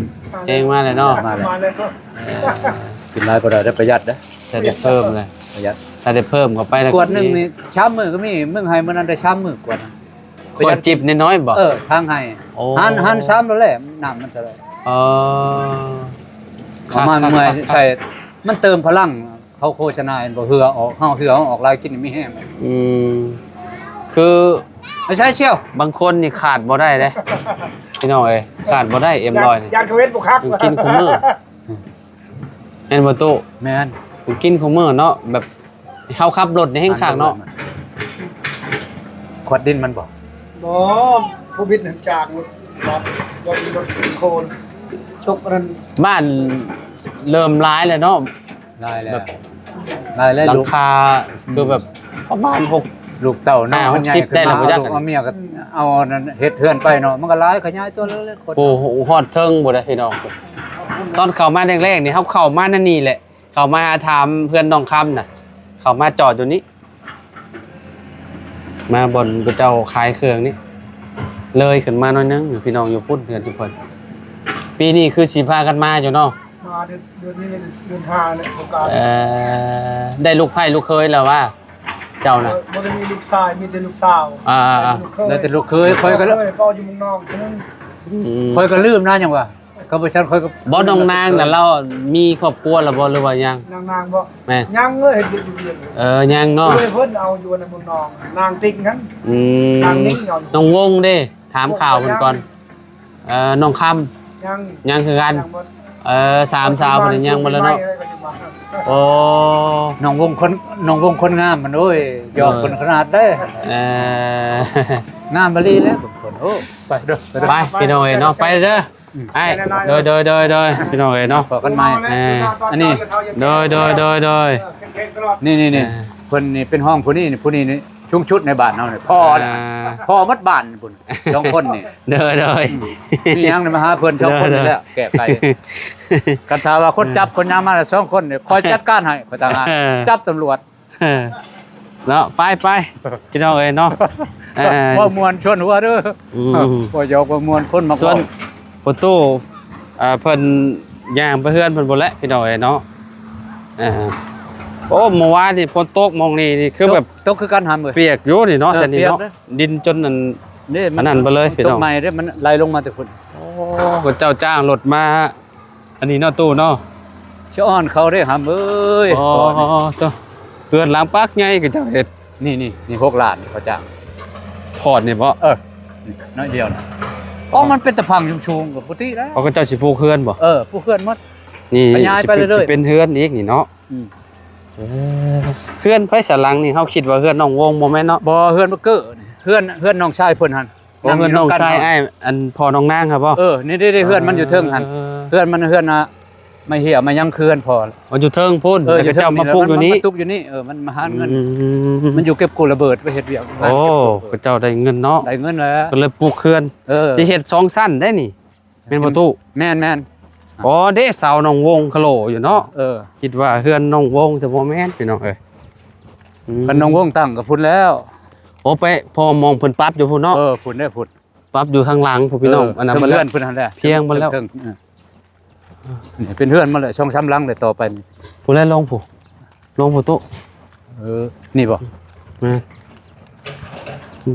ເອງມາແລ້ວເນາະ ມາແລ້ວ ມາແລ້ວ ເອີ ກິນຫຼາຍບໍ່ໄດ້ເດີ ປະຢັດເດີ ຖ້າໄດ້ເພີ່ມເລີຍ ປະຢັດ ຖ້າໄດ້ເພີ່ມເຂົ້າໄປແລ້ວ ຂວດໜຶ່ງນີ້ສາມມື້ກໍມີ ມື້ໃຫ້ມື້ນັ້ນໄດ້ສາມມື້ກວ່ານະ ຂວດຈິບນ້ອຍໆບໍ່? ເອີ ທາງໃຫ້ ໂອ້ ຫັນ ຫັນສາມໂລແຫຼະ ນ້ຳມັນເທົ່າໃດ ອໍ ເອົາມາ ຄັກໆ ເມື່ອຍ ຄັກໆ ໃສ່ ມັນເຕີມພະລັງ ເຂົາໂຄສະນາ ເຫັນບໍ່ ເຫື່ອອອກ ເຮົາເຫື່ອເຮົາອອກຫຼາຍ ກິນມີແຮງ ອືມ ຄື ໃຊ້ສ່ຽວ ບາງຄົນນີ້ຂາດບໍ່ໄດ້ເດ້ ພີ່ນ້ອງເອີຍ ຂາດບໍ່ໄດ້ ເອັມຮ້ອຍນີ້ ຢ້ານ ຢ້ານເຂົາເຮັດບໍ່ຄັກ ຕ້ອງກິນຄູ່ມື້ ແມ່ນບໍ່ຕູ້? ແມ່ນ ຕ້ອງກິນຄູ່ມື້ເນາະ ແບບ ເຮົາຂັບລົດນີ້ແຮ່ງຄັກເນາະ ຂວດດິນມັນບໍ່? ບໍ່ ໂຄວິດຫັ້ນຈາງລົດ ລົດ ລົດໂຄນ ຈົກອັນນັ້ນ ບ້ານ ເລີ່ມຫຼາຍແລ້ວເນາະ ຫຼາຍແລ້ວ ແບບ ຫຼາຍແລ້ວ ຫຼັງຄາ ອືມ ຄືແບບປະມານຫົກ ລູກເຕົ້ານ້ອງ ຫ້າຫົກສິບ ໄດ້ແລ້ວບໍ່ຈັກ ເອົາລູກເອົາເມຍກໍເອົາອັນນັ້ນເຮັດເຮືອນໄປເນາະ ມັນກໍຫຼາຍຂະຫຍາຍຕົວເລີຍໆ ໂອ້ ຮອດເທິງພຸ້ນເດ້ພີ່ນ້ອງ. ຕອນເຂົ້າມາແລກໆນີ້ ເຮົາເຂົ້າມາໃນນີ້ແຫຼະ ເຂົ້າມາຫາຖາມເຮືອນນ້ອງຄຳນະ ເຂົ້າມາຈອດຢູ່ນີ້ ມາບ່ອນເຂົາເຈົ້າຂາຍເຄື່ອງນີ້ ເລີຍຂຶ້ນມາໜ້ອຍໜຶ່ງ ພີ່ນ້ອງຢູ່ພຸ້ນ ເຮືອນຈຸເພິ່ນ. ປີນີ້ຄືຊິພາກັນມາຢູ່ເນາະ ມາເດືອນ ເດືອນນີ້ເດືອນຫ້າແລ້ວ ສົງການ. ເອີ ໄດ້ລູກໃພ້ລູກເຂີຍແລ້ວຫວາ ເຈົ້ານະ? ບໍ່ ບໍ່ໄດ້ມີລູກຊາຍ ມີແຕ່ລູກສາວ. ອ່າໆໆ ໄດ້ແຕ່ລູກເຂີຍ ຂ້ອຍກໍເຄີຍເວົ້າຢູ່ເມືອງນອກ ອືມ ຂ້ອຍກໍລືມນະ ຫຍັງຫວາ ກໍບໍ່ຊັ້ນຂ້ອຍກໍ ບໍ່ ນ້ອງນາງນະ ລາວມີຄອບຄົວແລ້ວບໍ່ ຫຼືວ່າຍັງ? ນາງໆບໍ່? ແມ່ນ ຍັງເລີຍ ເຮັດວຽກຢູ່ວຽງ. ເອີ ຍັງເນາະ ເອີ ເພິ່ນເອົາຢູ່ໃນເມືອງນອກ ນາງຕິກຫັ້ນ. ອືມ ນາງນິງເອົາຢູ່. ນ້ອງວົງເດ້ ຖາມຂ່າວເພິ່ນກ່ອນ. ເອີ ນ້ອງຄຳ ຍັງ ຍັງຄືກັນ. ຍັງບໍ່ ເອີ ສາມສາວເພິ່ນຍັງບໍ່ແລ້ວເນາະ. ໂອ້ ນ້ອງວົງຄົນ ນ້ອງວົງຄົນງາມມັນ ໂອ້ຍ ຢອກເພິ່ນຂະໜາດເດ້. ເອີ ງາມອີ່ຫຼີແຫຼະບາງຄົນ. ໂອ້ ໄປເດີ ໄປ ໄປ ພີ່ນ້ອງເອີຍເນາະ ໄປເດີ. ອືມ ອ້າຍ ໂດຍ ໂດຍ ໂດຍ ໂດຍ ພີ່ນ້ອງເອີຍເນາະ ພໍກັນໃໝ່. ເອີ ອັນນີ້ ໂດຍ ໂດຍ ໂດຍ ໂດຍ ນີ້ໆໆ ເອີ ເພິ່ນນີ້ເປັນຮອງຜູ້ນີ້ ຜູ້ນີ້ນີ້ສູງສຸດໃນບ້ານເຮົານີ້ ພໍ່ ອ່າ ພໍ່ໝົດບ້ານພຸ້ນ ສອງຄົນນີ້. ໂດຍ ໂດຍ ອືມ ມີຫຍັງມາຫາເພິ່ນສອງຄົນນີ້ແຫຼະ ໂດຍ ແກ້ໄຂ. ຄັນຖ້າວ່າຄົນຈັບ ອ່າ ຄົນຫຍັງມາແລ້ວສອງຄົນນີ້ ຂ້ອຍຈັດການໃຫ້ ຂ້ອຍຕ່າງຫາກ ເອີ ຈັບຕຳຫຼວດ. ເອີ ເນາະ ໄປໆ ພີ່ນ້ອງເອີຍເນາະ. ເອີ ເວົ້າມ່ວນຊວນຫົວເດີ. ອືມ ເວົ້າຢອກເວົ້າມ່ວນ ຄົນມາ ສ່ວນພໍ່ຕູ້ ເອີ ເພິ່ນຍ່າງໄປເຮືອນເພິ່ນພຸ້ນແຫຼະ ພີ່ນ້ອງເອີຍເນາະ. ເອີ ໂອ້ ເມື່ອວານນີ້ຝົນຕົກ ໝ່ອງນີ້ນີ້ຄືແບບ ຕົກ ຕົກຄືກັນຫຳເອີຍ ປຽກຢູ່ນີ້ເນາະ. ເອີ ແຕ່ນີ້ເນາະ ປຽກເດີ ດິນຈົນອັນ ນີ້ມັນ ອັນນັ້ນໄປເລີຍ ພີ່ນ້ອງ ຕົກໃໝ່ເດ້ ມັນໄຫຼລົງມາແຕ່ພຸ້ນ. ໂອ້ ເຂົາເຈົ້າຈ້າງລົດມາ ອັນນີ້ເນາະ ຕູ້ເນາະ ສະອອນເຂົາເດ້ຫຳເອີຍ. ອໍ ເຈົ້າ ເຮືອນຫຼັງປັກໃຫຍ່ເຂົາເຈົ້າເຮັດ. ນີ້ໆ ນີ້ຫົກລ້ານເຂົາຈ້າງ. ພອດນີ້ບໍ? ເອີ ນີ້ໜ້ອຍດຽວນະ. ອໍ ມັນເປັນຕະພັງສູງໆ ກໍປົກກະຕິແລ້ວ. ອໍ ເຂົາເຈົ້າຊິປູກເຮືອນບໍ? ເອີ ປູກເຮືອນໝົດ ນີ້ ຂະຫຍາຍໄປເລື້ອຍໆ ຊິເປັນເຮືອນອີກນີ້ເນາະ. ອືມ ເອີ ເຮືອນໃຜສະຫຼັງນີ້ ເຮົາຄິດວ່າເຮືອນນ້ອງວົງບໍ່ແມ່ນເນາະ? ບໍ່ ເຮືອນບັກເກີ້ນີ້ ເຮືອນ ເຮືອນນ້ອງຊາຍເພິ່ນຫັ້ນ. ໂອ້ ເຮືອນນ້ອງຊາຍອ້າຍ ອັນພໍ່ນ້ອງນາງຫັ້ນບໍ? ເອີ ນີ້ເດ້ ເຮືອນມັນຢູ່ເທິງຫັ້ນ. ເອີ ເຮືອນມັນ ເຮືອນ ອ່າ ໄມ້ເຫ້ຍໄມ້ຫຍັງ ເຮືອນພໍ່. ອໍ ຢູ່ເທິງພຸ້ນ ເອີ ແລ້ວເຂົາເຈົ້າມາປຸກຢູ່ນີ້ ມາຕຸກຢູ່ນີ້. ເອີ ມັນມາຫາເງິນ. ອືມ ມັນຢູ່ເກັບກູ້ລະເບີດ ໄປເຮັດວຽກ. ໂອ້ ເຂົາເຈົ້າໄດ້ເງິນເນາະ ໄດ້ເງິນແລ້ວ ກໍເລີຍປຸກເຮືອນ. ເອີ ຊິເຮັດສອງຊັ້ນໄດ໋ນີ້. ແມ່ນບໍ່ຕູ້? ແມ່ນໆ. ອໍ ເດ້ ເສົານ້ອງວົງຄະໂຫຼຢູ່ເນາະ. ເອີ ຄິດວ່າເຮືອນນ້ອງວົງ ແຕ່ບໍ່ແມ່ນ ພີ່ນ້ອງເອີຍ. ອືມ ຄັນນ້ອງວົງຕັ້ງກໍພຸ້ນແລ້ວ. ໂອ້ ໄປ ພໍມອງເພິ່ນປັບຢູ່ພຸ້ນເນາະ. ເອີ ພຸ້ນເດ້ພຸ້ນ ປັບຢູ່ທາງຫຼັງພຸ້ນ ພີ່ນ້ອງ. ເອີ ອັນນັ້ນ ເທິງເຮືອນເພິ່ນຫັ້ນແຫຼະ ພຽງເພິ່ນແລ້ວ. ເທິງ ເທິງ ເອີ ນີ້ເປັນເຮືອນມາແລ້ວ ສອງສາມຫຼັງແລ້ວ ຕໍ່ໄປນີ້ ພຸ້ນແຫຼະ ລອງພຸ້ນ. ລອງບໍ່ຕູ້? ເອີ ນີ້ບໍ່? ແມ່ນ. ອື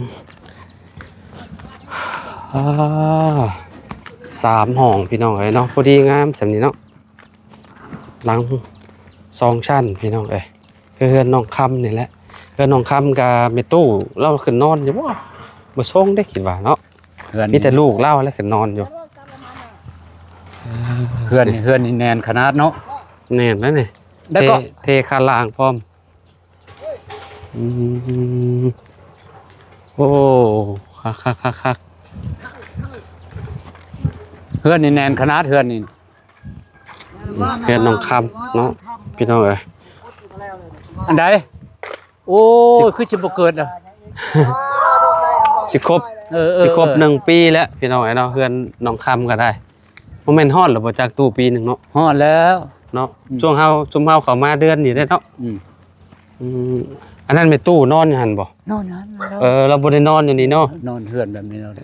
ມ ອ່າ ສາມຫ້ອງ ພີ່ນ້ອງເອີຍເນາະ ພໍດີງາມສ່ຳນີ້ເນາະ. ຫຼັງສອງຊັ້ນ ພີ່ນ້ອງເອີຍ ຄືເຮືອນນ້ອງຄຳນີ້ແຫຼະ. ເຮືອນນ້ອງຄຳກະແມ່ຕູ້ລາວຂຶ້ນນອນຢູ່ບໍ່? ບໍ່ຊົງເດ້ ຄິດວ່າເນາະ. ເຮືອນ ມີແຕ່ລູກລາວແຫຼະຂຶ້ນນອນຢູ່. ເຮືອນນີ້ ເຮືອນນີ້ແໜ້ນຂະໜາດເນາະ. ແໜ້ນແລ້ວນີ້ ແລ້ວກໍ ເທ ເທຄາລ່າງພ້ອມ. ອືມ ໂອ້ ຄັກໆໆໆ. ເຮືອນນີ້ແໜ້ນຂະໜາດ ເຮືອນນີ້. ເຮືອນນ້ອງຄຳເນາະ ພີ່ນ້ອງເອີຍ. ອັນໃດ? ໂອ້ຍ ຊິ ຄືຊິບໍ່ເກີດລະ ຊິຄົບ ເອີໆໆ ຊິຄົບໜຶ່ງປີແລ້ວ ພີ່ນ້ອງເອີຍເນາະ. ເຮືອນນ້ອງຄຳກໍໄດ້ ບໍ່ແມ່ນຮອດແລ້ວບໍ່ຈັກຕູ້ ປີໜຶ່ງເນາະ. ຮອດແລ້ວເນາະ. ອືມ ຊ່ວງເຮົາ ຊຸມເຮົາເຂົ້າມາເດືອນນີ້ເດ້ເນາະ. ອືມ ອືມ ອັນນັ້ນແມ່ຕູ້ນອນຢູ່ຫັ້ນບໍ່? ນອນຫັ້ນແລ້ວ. ເອີ ລາວບໍ່ໄດ້ນອນຢູ່ນີ້ເນາະ ນອນເຮືອນແບບນີ້ເນາະ.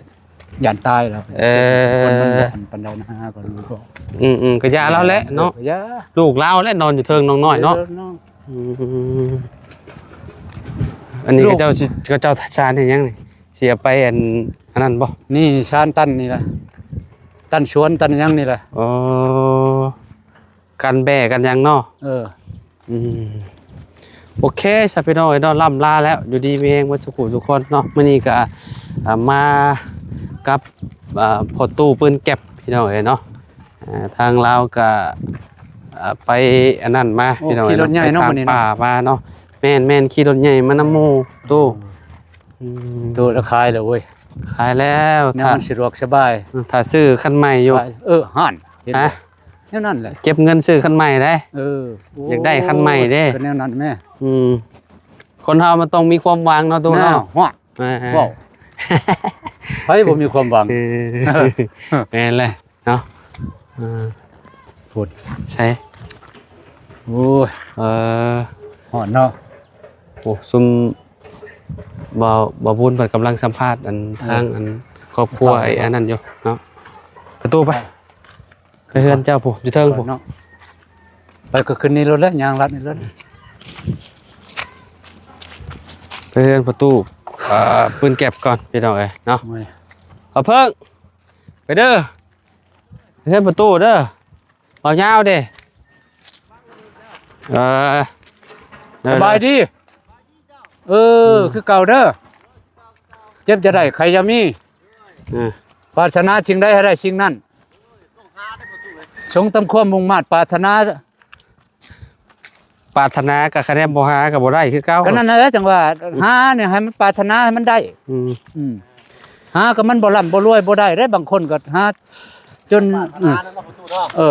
ຢ້ານຕາຍແລ້ວ. ເອີ ຄົນມັນບໍ່ປານໃດນະ ກໍຮູ້ກໍ ອືມໆ ກໍຢ່າລາວແຫຼະເນາະ. ເອີ ກໍຢ່າ ລູກລາວແຫຼະນອນຢູ່ເທິງ ນ້ອງນ້ອຍເນາະ. ເອີ ອືມ ອັນນີ້ ລູກ ເຂົາເຈົ້າຊິ ເຂົາເຈົ້າຊານເຮັດຫຍັງນີ້? ຊິເອົາໄປອັນ ອັນນັ້ນບໍ່? ນີ້ຊານຕັນນີ້ລະ ຕັນສວນ ຕັນຫຍັງນີ້ລະ. ອໍ ກັນແບ້ກັນຫຍັງເນາະ. ເອີ ອືມ ໂອເຄຊະ ພີ່ນ້ອງເອີຍເນາະ ລ່ຳລາແລ້ວ ຢູ່ດີມີແຮງເບິດສູ່ຜູ້ສູ່ຄົນເນາະ. ມື້ນີ້ກະ ອ່າ ມາກັບ ອ່າ ພໍ່ຕູ້ປືນແກັບ ພີ່ນ້ອງເອີຍເນາະ. ອ່າ ທາງລາວກະ ອ່າ ໄປອັນນັ້ນມາ ໂອ້ ພີ່ນ້ອງເອີຍເນາະ ຂີ່ລົດໃຫຍ່ເນາະ ໄປທາງ ມື້ນີ້ເນາະ ປ່າມາເນາະ. ແມ່ນໆ ຂີ່ລົດໃຫຍ່ມານຳໝູ່ຕູ້. ອືມ ຕູ້ລະຂາຍແລ້ວເວີຍ ຂາຍແລ້ວ ແນວມັນສະດວກສະບາຍ. ຖ້າ ຖ້າຊື້ຄັນໃໝ່ຢູ່ ເອີ ຫັ້ນ ເຫັນ ຮະ ບໍ່? ນວນັ້ນແຫຼະ ເກັບເງິນຊື້ຄັນໃໝ່ໄດ໋. ເອີ ໂອ້ ຢາກໄດ້ຄັນໃໝ່ເດ້ ກໍແນວນັ້ນແໝ່. ອືມ ຄົນເຮົາມັນຕ້ອງມີຄວາມຫວັງເນາະ ຕູ້ເນາະ. ແມ່ນ ເວົ້າ ໃຜບໍ່ມີຄວາມຫວັງ? ເອີ ແມ່ນແຫຼະເນາະ. ເອີ ພຸ້ນ ໃສ? ໂອ້ຍ ເອີ ຮ້ອນເນາະ. ໂອ້ ຊຸມ ບ່າວ ບ່າວບຸນເພິ່ນກຳລັງສຳພາດ ອັນ ເອີ ທາງ ອັນ ຄອບຄົວ ເອີ ໄອ້ອັນນັ້ນຢູ່ເນາະ. ປະຕູໄປ ໄປເຮືອນເຈົ້າພຸ້ນ ຢູ່ເທິງພຸ້ນເນາະ. ໄປກໍຂຶ້ນນີ້ໂລດແຫຼະ ຍ່າງລັດນີ້ໂລດ. ໄປເຮືອນປະຕູ ອ່າ ປືນແກັບກ່ອນ ພີ່ນ້ອງເອີຍເນາະ. ໂອ້ຍ ເອົາເພິ່ງ ໄປເດີ ໄປເຮືອນປະຕູເດີ. ເອົາຍາວເດ້. ເອີ ສະບາຍດີ. ເອີ ອືມ ຄືເກົ່າເດີ. ເຈັບຢ່າໄດ້ ໄຂ້ຢ່າມີ. ເອີ ປາດຖະໜາສິ່ງໃດໃຫ້ໄດ້ສິ່ງນັ້ນ. ສົມຕາມຄວາມມຸ່ງມາດປາດຖະໜາ. ປາດຖະໜາກໍ ຄະແນນບໍ່ຫາກໍບໍ່ໄດ້ຄືເກົ່າ. ກໍນັ້ນແຫຼະ ຈັ່ງວ່າ ຫານີ້ໃຫ້ມັນປາດຖະໜາໃຫ້ມັນໄດ້. ອືມ ອືມ ຫາກໍມັນບໍ່ລ່ຳບໍ່ລວຍບໍ່ໄດ້ເດ້. ບາງຄົນກໍຫາຈົນ ປາດຖະໜານັ້ນເນາະ ປະຕູເນາະ. ເອີ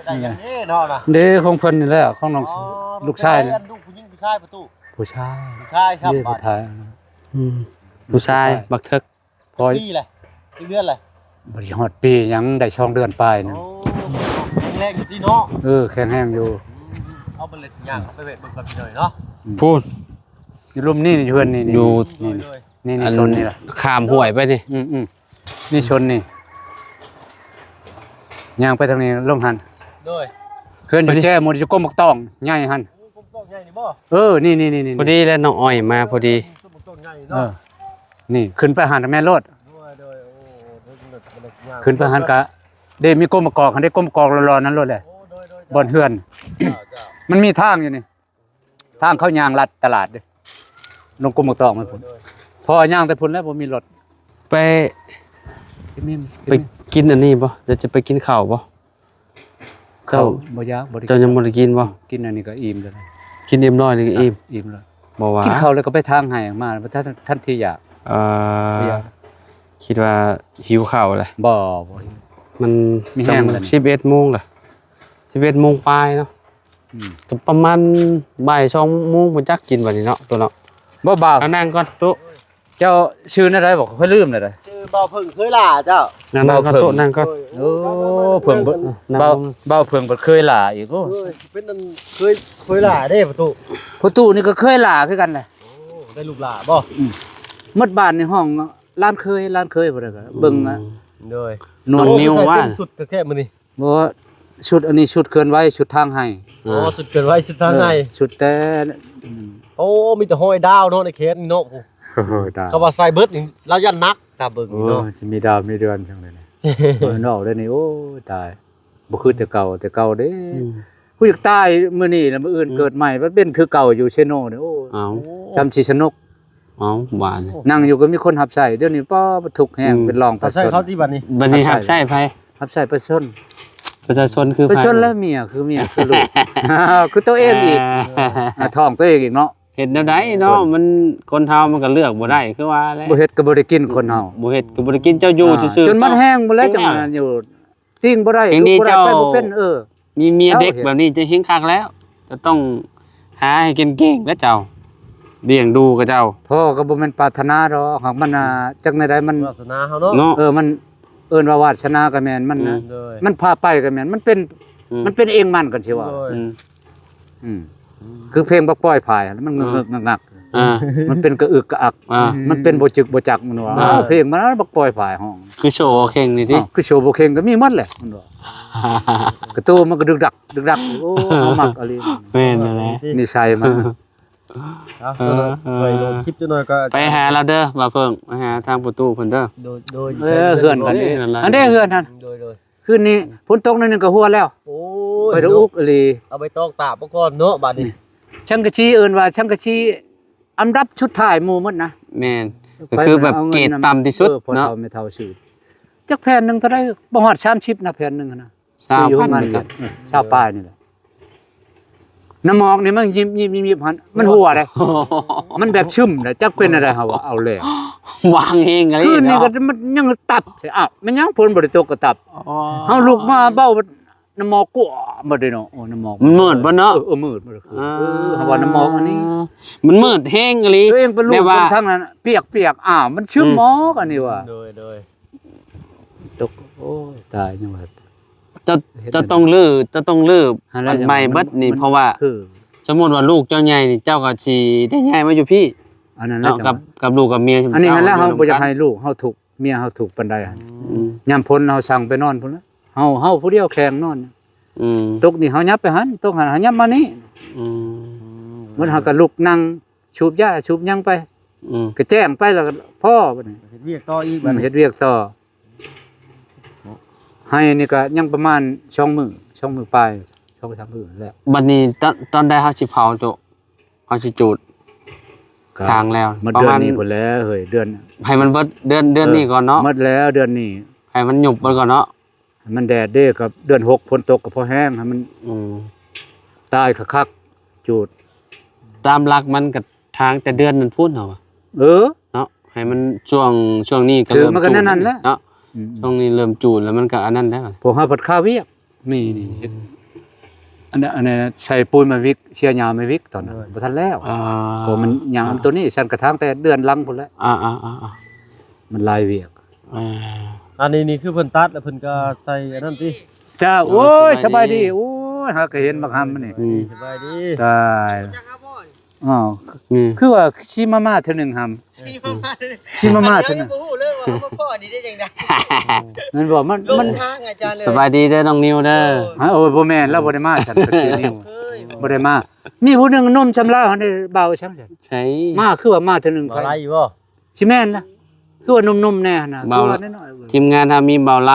ໄດ້ຫຍັງເດ້ເນາະນະ. ເດ້ ຂອງເພິ່ນນີ້ແຫຼະ ຂອງນ້ອງ ອໍ ລູກຊາຍນີ້. ລູກຜູ້ຍິງຜູ້ຊາຍປະຕູ? ຜູ້ຊາຍ. ຜູ້ຊາຍຄັບ. ເດ້ ບາດ ຜູ້ຊາຍ. ອືມ ຜູ້ຊາຍ ຜູ້ຊາຍ ບັກເຖິກ. ພໍ ຈັກປີແຫຼະ? ຈັກເດືອນແຫຼະ? ບໍ່ໄດ້ຮອດປີຫຍັງ ໄດ້ສອງເດືອນປາຍໜຶ່ງ. ໂອ້ ແຂງແຮງຢູ່ຕິເນາະ. ເອີ ແຂງແຮງຢູ່. ອືມ ເອົາ ບັດເລັດຍ່າງເຂົ້າໄປແວະເບິ່ງກ່ອນພີ່ນ້ອງເນາະ. ອືມ ພຸ້ນ ຢູ່ລຸ່ມນີ້ ຢູ່ເຮືອນນີ້ ຢູ່ ນີ້ ໂດຍ ນີ້ ນີ້ ອັນ ໂຊນນີ້ລະ ຂ້າມຫ້ວຍໄປນີ້. ອືມໆ ນີ້ໂຊນນີ້ ຍ່າງໄປທາງນີ້ ລົງຫັ້ນ. ໂດຍ ເຮືອນຢູ່ແຈໝົດ ຢູ່ກົມໝາກຕອງໃຫຍ່ຫັ້ນ. ໂອ້ ກົມໝາກຕອງໃຫຍ່ນີ້ບໍ່? ເອີ ນີ້ໆໆໆ ພໍດີແລ້ວ ນ້ອງອ້ອຍມາພໍດີ. ເອີ ນີ້ຂຶ້ນໄປຫັ້ນແມ່ນໂລດ. ໂດຍໆ ໂອ້ ຂຶ້ນໄປຫັ້ນກະ ເດ້ ມີກົມໝາກກອກຫັ້ນເດ້ ກົມໝາກກອກຫຼໍ່ໆນັ້ນໂລດແຫຼະ. ໂອ້ ໂດຍໆ ບ່ອນເຮືອນ ເຈົ້າ ເຈົ້າ ມັນມີທາງຢູ່ນີ້ ທາງເຂົ້າຍ່າງລັດຕະຫຼາດເດ້ ລົງກົມໝາກຕອງໄປພຸ້ນ. ໂດຍໆ ພໍຍ່າງແຕ່ພຸ້ນແຫຼະ ບໍ່ມີລົດ. ໄປ ໄປກິນອັນນີ້ບໍ່? ຈະ ຈະໄປກິນເຂົ້າບໍ່? ເຂົ້າ ເຈົ້າ ບໍ່ຢາກ ບໍ່ໄດ້ ເຈົ້າຍັງບໍ່ໄດ້ກິນບໍ່? ກິນອັນນີ້ກໍອີ່ມແລ້ວ ກິນເອັມຮ້ອຍນີ້ກໍອີ່ມ ອີ່ມແລ້ວ. ບໍ່ວ່າ ກິນເຂົ້າແລ້ວກໍໄປທາງໄຮ່ມາ ບໍ່ທັນ ທັນທີ່ຢາກ. ເອີ ບໍ່ຢາກ ຄິດວ່າຫິວເຂົ້າແຫຼະ. ບໍ່ ບໍ່ ມັນມີແຮງແລ້ວ ສິບເອັດໂມງລະ ສິບເອັດໂມງປາຍເນາະ. ອືມ ກໍປະມານບ່າຍສອງໂມງພຸ້ນຈັກ ກິນບັດນີ້ເນາະ ໂຕເນາະ. ບໍ່ ບ່າວ ເອົານັ່ງກ່ອນ ໂຕ. ເຈົ້າຊື່ແນວໃດບໍ? ຂ້ອຍລືມແລ້ວເດ້. ຊື່ບ່າວເຜິ້ງເຄີຍຫຼ້າເຈົ້າ. ນັ່ງ ນັ່ງກ່ອນ ໂຕ ນັ່ງກ່ອນ. ໂອ້ ເຜິ້ງ ບ່າວ ບ່າວເຜິ້ງເພິ່ນເຄີຍຫຼ້າອີກ. ໂອ້ ເຄີຍ ເປັນອັນເຄີຍ ເຄີຍຫຼ້າເດ້ປະຕູ. ປະຕູນີ້ກໍເຄີຍຫຼ້າຄືກັນແຫຼະ. ໂອ້ ໄດ້ລູກຫຼ້າບໍ່? ອືມ ໝົດບ້ານນີ້ຮ້ອງຫຼານເຄີຍ ຫຼານເຄີຍບໍ່ໄດ້ກໍເບິ່ງ. ອືມ ໂດຍ ນວນນິ້ວວ່າ ຊຸດແທ້ໆມື້ນີ້. ບໍ່ ຊຸດອັນນີ້ຊຸດເຄື່ອນໄຫວ ຊຸດທາງໄຮ່. ອໍ ຊຸດເຄື່ອນໄຫວ ຊຸດທາງໄຮ່. ເອີ ຊຸດແຕ່ ອືມ ໂອ້ ມີແຕ່ຮອຍດາວເນາະ ໃນແຂນນີ້ເນາະ. ໂອ້ ດາວ ເຂົາວ່າໃສ່ເບິດນີ້ ລາວຢ້ານໜັກ ຕາເບິ່ງນີ້ເນາະ. ໂອ້ ຊິມີດາວມີເດືອນຈັ່ງໃດນີ້ ເວົ້າໄດ້ນີ້. ໂອ້ຍ ຕາຍ ບໍ່ຄືແຕ່ເກົ່າ ແຕ່ເກົ່າເດ້. ອືມ ກູຢາກຕາຍມື້ນີ້ລະ ມື້ອື່ນ ອືມ ເກີດໃໝ່ ມັນເປັນຄືເກົ່າຢູ່ເຊໂນເດ້. ໂອ້ຍ ເອົ້າ ຊ່ຳຊິສະໜຸກ. ເອົ້າ ບາດນີ້ ນັ່ງຢູ່ກໍມີຄົນຮັບໃຊ້. ດຽວນີ້ ປ້າ ທຸກແຮງ. ອືມ ເປັນລອງປະຊາຊົນ. ຮັບໃຊ້ເຂົາຕິບາດນີ້? ບັດນີ້ຮັບໃຊ້ໃຜ? ຮັບໃຊ້ປະຊາຊົນ. ປະຊາຊົນຄືໃຜ? ປະຊາຊົນແລະເມຍ ຄືເມຍ ຄືລູກ ຄືຕົວເອງອີກ. ອ່າ ທ້ອງຕົວເອງອີກເນາະ. ເຮັດແນວໃດເນາະ ຄົນ ມັນ ຄົນເຮົາມັນກໍເລືອກບໍ່ໄດ້ ຄືວ່າແຫຼະ. ບໍ່ເຮັດກໍບໍ່ໄດ້ກິນຄົນເຮົາ. ບໍ່ເຮັດກໍບໍ່ໄດ້ກິນ. ເຈົ້າຢູ່ຊື່ໆ ຈົນມັນແຫ້ງໝົດແລ້ວ ຈັ່ງນັ້ນຢູ່ ຕີງບໍ່ໄດ້ ລຸກບໍ່ໄດ້ ໄປບໍ່ເປັນ. ເອີ ມີເມຍເດັກແບບນີ້ຈະເຮັງຄັກແລ້ວ ຈະຕ້ອງຫາໃຫ້ເກັ່ງໆ ແລ້ວເຈົ້າ ລ້ຽງດູກັບເຈົ້າ. ພໍ່ກໍບໍ່ແມ່ນປາດຖະໜາດອກ ຫາກມັນ ອ່າ ຈັກແນວໃດ ມັນ ວາສະໜາເຮົາເນາະ. ເນາະ ເອີ ມັນເອີ້ນວ່າວາສະໜາກໍແມ່ນ ມັນ ອືມ ໂດຍ ມັນພາໄປກໍແມ່ນ ມັນເປັນ ອືມ ມັນເປັນເອງມັນ ກັນຊິວ່າ. ໂດຍ ອືມ ອືມ ອືມ ຄືເພງບັກປອຍພາຍ ມັນ ອ່າ ງຶກໆ ງັກໆ ອ່າ ມັນເປັນກະອຶກກະອັກ ອ່າ ມັນເປັນບໍ່ຈຶກບໍ່ຈັກ ມັນວ່າ. ອ່າ ເພງມັນບັກປອຍພາຍຮ້ອງ ຄືໂຊບໍ່ເຄັ່ງນີ້ຕິ. ອ້າວ ຄືໂຊບໍ່ເຄັ່ງກໍມີໝົດແຫຼະ ມັນວ່າ. ກະໂຕມັນກະດຶກດັກ ດຶກດັກ. ໂອ້ ເຮົາມັກອີ່ຫຼີ. ແມ່ນແຫຼະ ນິໄສມັນ. ເອົາ ເອີ ເອີ ໄປລົງຄລິບຈັກໜ່ອຍກໍ ໄປຫາລາວເດີ ບ່າວເຜິ້ງ ໄປຫາທາງປະຕູເພິ່ນເດີ. ໂດຍ ໂດຍ ເອີ ເຮືອນກັນເດ້ ອັນເດ້ເຮືອນຫັ້ນ. ໂດຍ ໂດຍ ຄືນນີ້ຝົນຕົກໜ້ອຍໜຶ່ງກໍຮົ່ວແລ້ວ. ໂອ້ຍ ຂ້ອຍໄດ້ອຸກອີ່ຫຼີ. ເອົາໃບຕອງຕາກມາກ່ອນເນາະ ບາດນີ້. ສັງກະສີ ເອີ້ນວ່າສັງກະສີອັນດັບສຸດທ້າຍໝູ່ໝົດນະ. ແມ່ນ ກໍຄືແບບເກຣດຕ່ຳທີ່ສຸດເນາະ. ເອີ ພໍ່ເຖົ້າແມ່ເຖົ້າຊື້ ຈັກແຜ່ນໜຶ່ງເທົ່າໃດ ບໍ່ຮອດສາມສິບນະ ແຜ່ນໜຶ່ງຫັ້ນນະ. ຊາວພັນ ຊາວປາຍນີ້ແຫຼະ. ນ້ຳໝອກນີ້ມັນຍິບໆໆ ຫັ້ນ ມັນຮົ່ວເດ້ ມັນແບບຊຶມເດ້. ຈັກເປັນແນວໃດ ເຮົາວ່າເອົາແລ້ວ ວາງເອງ. ຄືນນີ້ກໍມັນຍັງຕັບ. ອ້າວ ແມ່ນຫຍັງຝົນບໍ່ໄດ້ຕົກກໍຕັບ. ອໍ ເຮົາລຸກມາເວົ້າ ນ້ຳໝອກກວມໝົດເດ້ເນາະ. ໂອ້ ນ້ຳໝອກ ມັນມືດບໍ່ເນາະ? ເອີ ເອີ ມືດໝົດ. ເອີ ເອີ ເຮົາວ່ານ້ຳໝອກອັນນີ້ ມັນມືດແຮງອີ່ຫຼີ. ຕົວເອງໄປລູບເບິ່ງທາງນັ້ນ ປຽກໆ ອ້າວ ມັນຊຶມໝອກອັນນີ້ວ່າ. ໂດຍ ໂດຍ ຕົກ ໂອ້ຍ ຕາຍ ຍັງວ່າ ເຈົ້າ ເຮັດ ເຈົ້າຕ້ອງຮື້ ເຈົ້າຕ້ອງຮື້ ອັນໃໝ່ເບິດນີ້ ເພາະວ່າ ສົມມຸດວ່າລູກເຈົ້າໃຫຍ່ນີ້ ເຈົ້າກໍຊິໄດ້ຍ້າຍມາຢູ່ພີ້ ອັນນັ້ນແຫຼະ ເນາະ ກັບ ກັບລູກກັບເມຍ. ອັນນີ້ຫັ້ນແຫຼະ ເຮົາບໍ່ຢາກໃຫ້ລູກເຮົາທຸກ ເມຍເຮົາທຸກປານໃດຫັ້ນ. ອືມ ຍາມຝົນເຮົາສັ່ງໄປນອນພຸ້ນລະ ເຮົາ ເຮົາຜູ້ດຽວແຂງນອນ. ອືມ ຕົກນີ້ເຮົາຫຍັບໄປຫັ້ນ ຕົກຫັ້ນເຮົາຫຍັບມານີ້. ອືມ ມັນເຮົາກໍລຸກນັ່ງ ສູບຢາສູບຫຍັງໄປ. ອືມ ກໍແຈ້ງໄປແລ້ວກໍພໍບັດນີ້ ເຮັດວຽກຕໍ່ອີກ. ອືມ ບັດນີ້ ເຮັດວຽກຕໍ່. ໄຮ່ນີ້ກໍຍັງປະມານສອງມື້ ສອງມື້ປາຍ ສອງສາມມື້ແລ້ວ. ບັດນີ້ຕອນ ຕອນໃດເຮົາຊິເຜົາໂຕ ເຮົາຊິຈູດ ກໍທາງແລ້ວ ໝົດເດືອນນີ້ພຸ້ນແຫຼະເຮີ້ຍ ເດືອນ ໃຫ້ມັນເບິດເດືອນ ເດືອນນີ້ກ່ອນເນາະ. ເອີ ໝົດແລ້ວເດືອນນີ້ ໃຫ້ມັນຍຸບເບິດກ່ອນເນາະ. ໃຫ້ມັນແດດເດ້ ກໍເດືອນຫົກຝົນຕົກກໍພໍແຮງ ໃຫ້ມັນ ອືມ ຕາຍຄັກໆ ຈູດ. ຕາມຫຼັກມັນກໍທາງແຕ່ເດືອນນັ້ນພຸ້ນເຮົາວ່າ. ເອີ ເນາະ ໃຫ້ມັນຊ່ວງ ຊ່ວງນີ້ກໍເລີ່ມຈູດ ມັນກໍແນວນັ້ນແຫຼະເນາະ. ອືມ ຊ່ວງນີ້ເລີ່ມຈູດແລ້ວ ມັນກໍອັນນັ້ນແຫຼະ. ພວກເຮົາພັດຄາວຽກ ນີ້ ນີ້ ອືມ ເຮັດ ອັນນັ້ນ ອັນນັ້ນໃສ່ປຸ໋ຍມາວິກ ເສຍຫຍ້າມາວິກ ຕອນນັ້ນ ໂດຍ ບໍ່ທັນແລ້ວ. ອ່າ ກໍມັນຫຍ້າມ ອ່າ ຕົວນີ້ ສັນກະຖາງແຕ່ເດືອນຫຼັງພຸ້ນແຫຼະ. ອ່າໆໆໆ ມັນຫຼາຍວຽກ. ອ່າ ອັນນີ້ ນີ້ຄືເພິ່ນຕັດແລ້ວເພິ່ນກໍໃສ່ອັນນັ້ນຕິ. ເຈົ້າ ໂອ້ຍ ໂອ້ຍ ສະບາຍດີ ສະບາຍດີ. ໂອ້ຍ ຫາກໍເຫັນບັກຫຳນີ້. ອືມ ສະບາຍດີ. ຕາຍ ອໍ ອືມ ຄືວ່າຊິມາ ມາເທື່ອໜຶ່ງຫຳ ຊິມາ ມາເທື່ອໜຶ່ງ. ຍັງບໍ່ຮູ້ເລີຍວ່າເຮົາມາພໍ້ນີ້ໄດ້ຈັ່ງໃດ. ແມ່ນບໍ່? ມັນ ມັນ ສະບາຍດີເດີນ້ອງນິວເດີ. ຮະ? ໂອ້ຍ ບໍ່ແມ່ນ ລາວບໍ່ໄດ້ມາຊັ້ນ ເພິ່ນຊື່ນິວ ບໍ່ໄດ້ມາ. ມີຜູ້ໜຶ່ງໜຸ່ມຊ່ຳລາວຫັ້ນເດ້ ບ່າວສັງຊັ້ນ. ໃສ? ມາ ຄືວ່າມາເທື່ອໜຶ່ງ ບ່າວໄລຢູ່ບໍ່? ຊິແມ່ນນະ ຄືວ່າໜຸ່ມໆແດ່ຫັ້ນນະ ບ່າວ ຄືວ່ານ້ອຍໆ. ທີມງານເຮົາມີບ່າວໄລ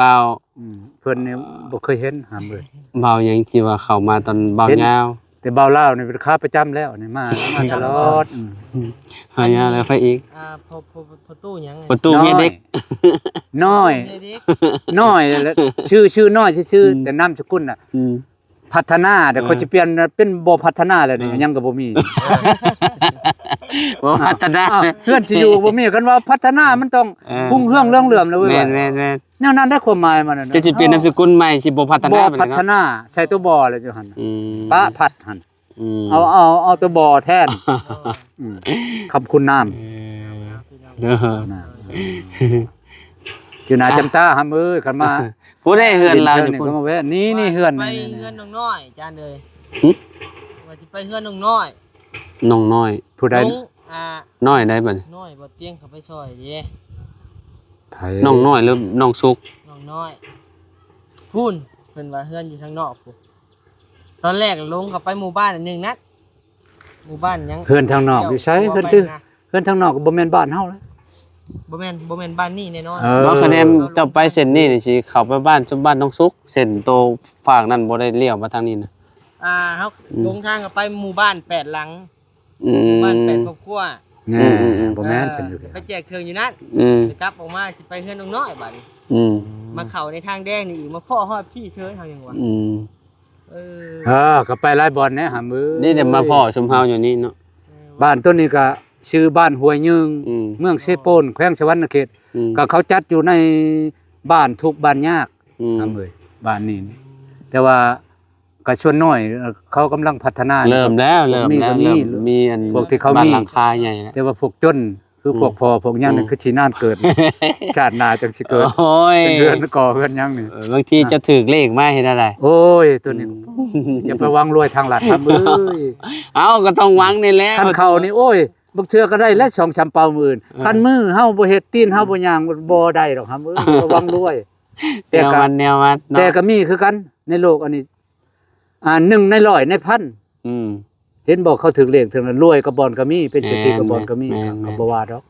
ບ່າວ ອືມ ເພິ່ນນີ້ບໍ່ເຄີຍເຫັນຫາເບີດ. ບ່າວຫຍັງທີ່ວ່າເຂົ້າມາຕອນບ່າວຍາວ ແຕ່ບ່າວລາວນີ້ເປັນຂາປະຈຳແລ້ວນີ້ ມາ ມາຕະຫຼອດ. ອືມ ຫາຍາກແລ້ວ ໃຜອີກ? ອ່າ ພໍ່ ພໍ່ ພໍ່ຕູ້ຫຍັງ ພໍ່ຕູ້ເມຍເດັກ ນ້ອຍ ເມຍເດັກ ນ້ອຍ ແລ້ວຊື່ ຊື່ນ້ອຍຊື່ໆ. ອືມ ແຕ່ນາມສະກຸນນະ ອືມ ພັດທະນາ ແຕ່ ເອີ ຂ້ອຍຊິປ່ຽນເປັນບໍ່ພັດທະນາແລ້ວນີ້ ເອີ ຫຍັງກໍບໍ່ມີ ບໍ່ພັດທະນາ. ອ້າວ ເຮືອນຊິຢູ່ບໍ່ມີ ຄັນວ່າພັດທະນາມັນຕ້ອງ ເອີ ຮຸ່ງເຮືອງເລື່ອງເຫຼື້ອມແລ້ວເວີ້ຍ. ແມ່ນໆໆ ແນວນັ້ນໄດ໋ຄວາມໝາຍມັນນະ. ຈະຊິປ່ຽນນາມສະກຸນໃໝ່ ຊິບໍ່ພັດທະນາ ບໍ່ພັດທະນາ ໃສ່ຕົວບໍ່ແລ້ວຢູ່ຫັ້ນ. ອືມ ປະພັດຫັ້ນ. ອືມ ເອົາ ເອົາ ເອົາແຕ່ບໍ່ແທນ. ອືມ ຄຳຄຸນນາມ. ເອີ ນະ ຢູ່ໜ້າຈຳຕາຫຳເອີຍ ຄັນມາ ຜູ້ໃດເຮືອນລາວຢູ່ພຸ້ນ ນີ້ ນີ້ເຮືອນ ໄປເຮືອນນ້ອງນ້ອຍ ຈານເອີຍ. ຫຶ? ວ່າຊິໄປເຮືອນນ້ອງນ້ອຍ. ນ້ອງນ້ອຍ ຜູ້ໃດ? ນ້ອງ ອ່າ ນ້ອຍໃດບັດນີ້? ນ້ອຍບໍ່ຕຽງເຂົ້າໄປຊ່ອຍເດ້. ໃຜ? ນ້ອງນ້ອຍຫຼືນ້ອງສຸກ? ນ້ອງນ້ອຍ ພຸ້ນ ເພິ່ນວ່າເຮືອນຢູ່ທາງນອກພຸ້ນ. ຕອນແລກລົງເຂົ້າໄປໝູ່ບ້ານອັນໜຶ່ງນັ້ນ ໝູ່ບ້ານຫຍັງ ເຮືອນທາງນອກຢູ່ໃສ? ເຮືອນ ເຮືອນທາງນອກກໍບໍ່ແມ່ນບ້ານເຮົາແລ້ວ. ບໍ່ແມ່ນ ບໍ່ແມ່ນບ້ານນີ້ແນ່ນອນ. ເອີ ບໍ່ ຄະແນນເຈົ້າໄປເສັ້ນນີ້ນີ້ ຊິເຂົ້າໄປບ້ານ ຊຸມບ້ານນ້ອງສຸກ ເສັ້ນໂຕຟາກນັ້ນບໍ່ໄດ້ລ້ຽວມາທາງນີ້ນະ. ອ່າ ເຮົາ ອືມ ລົງທາງເຂົ້າໄປໝູ່ບ້ານແປດຫຼັງ. ອືມ ບ້ານແປດຄອບຄົວ. ແນ່ ອືມໆໆ ບໍ່ແມ່ນ ເອີ ຊັ້ນຢູ່ ໄປແຈກເຄື່ອງຢູ່ນັ້ນ. ອືມ ໄປກັບອອກມາ ຊິໄປເຮືອນນ້ອງນ້ອຍບາດນີ້. ອືມ ມາເຂົ້າໃນທາງແດງນີ້ອີກ ມາພໍ້ຮອດພີ້ເຊີຍ ເຮົາຍັງວ່າ. ອືມ ເອີ ເອີ ກໍໄປຫຼາຍບ່ອນແດ່ຫຳເອີຍ. ນີ້ແຕ່ມາພໍ້ຊຸມເຮົາຢູ່ນີ້ເນາະ. ເອີ ບ້ານໂຕນີ້ກໍຊື່ບ້ານຫ້ວຍຍືງ ອືມ ເມືອງເຊໂປນ ແຂວງສະຫວັນນະເຂດ. ອືມ ກໍເຂົາຈັດຢູ່ໃນບ້ານທຸກບ້ານຍາກ. ອືມ ຫຳເອີຍ ບ້ານນີ້ ແຕ່ວ່າ ກໍສ່ວນໜ້ອຍ ເຂົາກຳລັງພັດທະນາ. ເລີ່ມແລ້ວ ເລີ່ມແລ້ວ ມີກໍມີ ເລີ່ມມີອັນ ພວກທີ່ເຂົາມີ ບ້ານຫຼັງຄາໃຫຍ່ແລ້ວ. ແຕ່ວ່າພວກຈົນ ຄື ອືມ ພວກພໍ່ພວກຫຍັງນີ້ ອືມ ຄືຊິນານເກີດ ຊາດໜ້າຈັ່ງຊິເກີດ. ໂອ້ຍ ເປັນເຮືອນກໍເຮືອນຫຍັງນີ້. ເອີ ບາງທີ ອ່ະ ເຈົ້າຖືກເລກມາເຮັດແນວໃດ? ໂອ້ຍ ໂຕນີ້ ອືມ ຢ່າໄປຫວັງລວຍທາງລັດນຳເອີຍ. ເອົ້າ ກໍຕ້ອງຫວັງນີ້ແຫຼະ. ຄັນເຂົ້ານີ້ ໂອ້ຍ ບາງເທື່ອກໍໄດ້ແລ້ວສອງສາມເປົາມື້ອື່ນ. ເອີ ຄັນມືເຮົາບໍ່ເຮັດ ຕີນເຮົາບໍ່ຍ່າງ ບໍ່ໄດ້ດອກຫຳເອີຍ ບໍ່ຫວັງລວຍ. ແຕ່ກໍ ແນວມັນ ແນວມັນເນາະ. ແຕ່ກໍມີຄືກັນໃນໂລກອັນນີ້. ອ່າ ໜຶ່ງໃນຮ້ອຍໃນພັນ. ອືມ ເຫັນບໍ່ ເຂົາຖືກເລກເທື່ອລວຍກັບບ່ອນກໍມີ ເປັນເສດຖີກັບບ່ອນກໍມີ. ແມ່ນ ກໍ ແມ່ນ ກໍບໍ່ວ່າດອກ.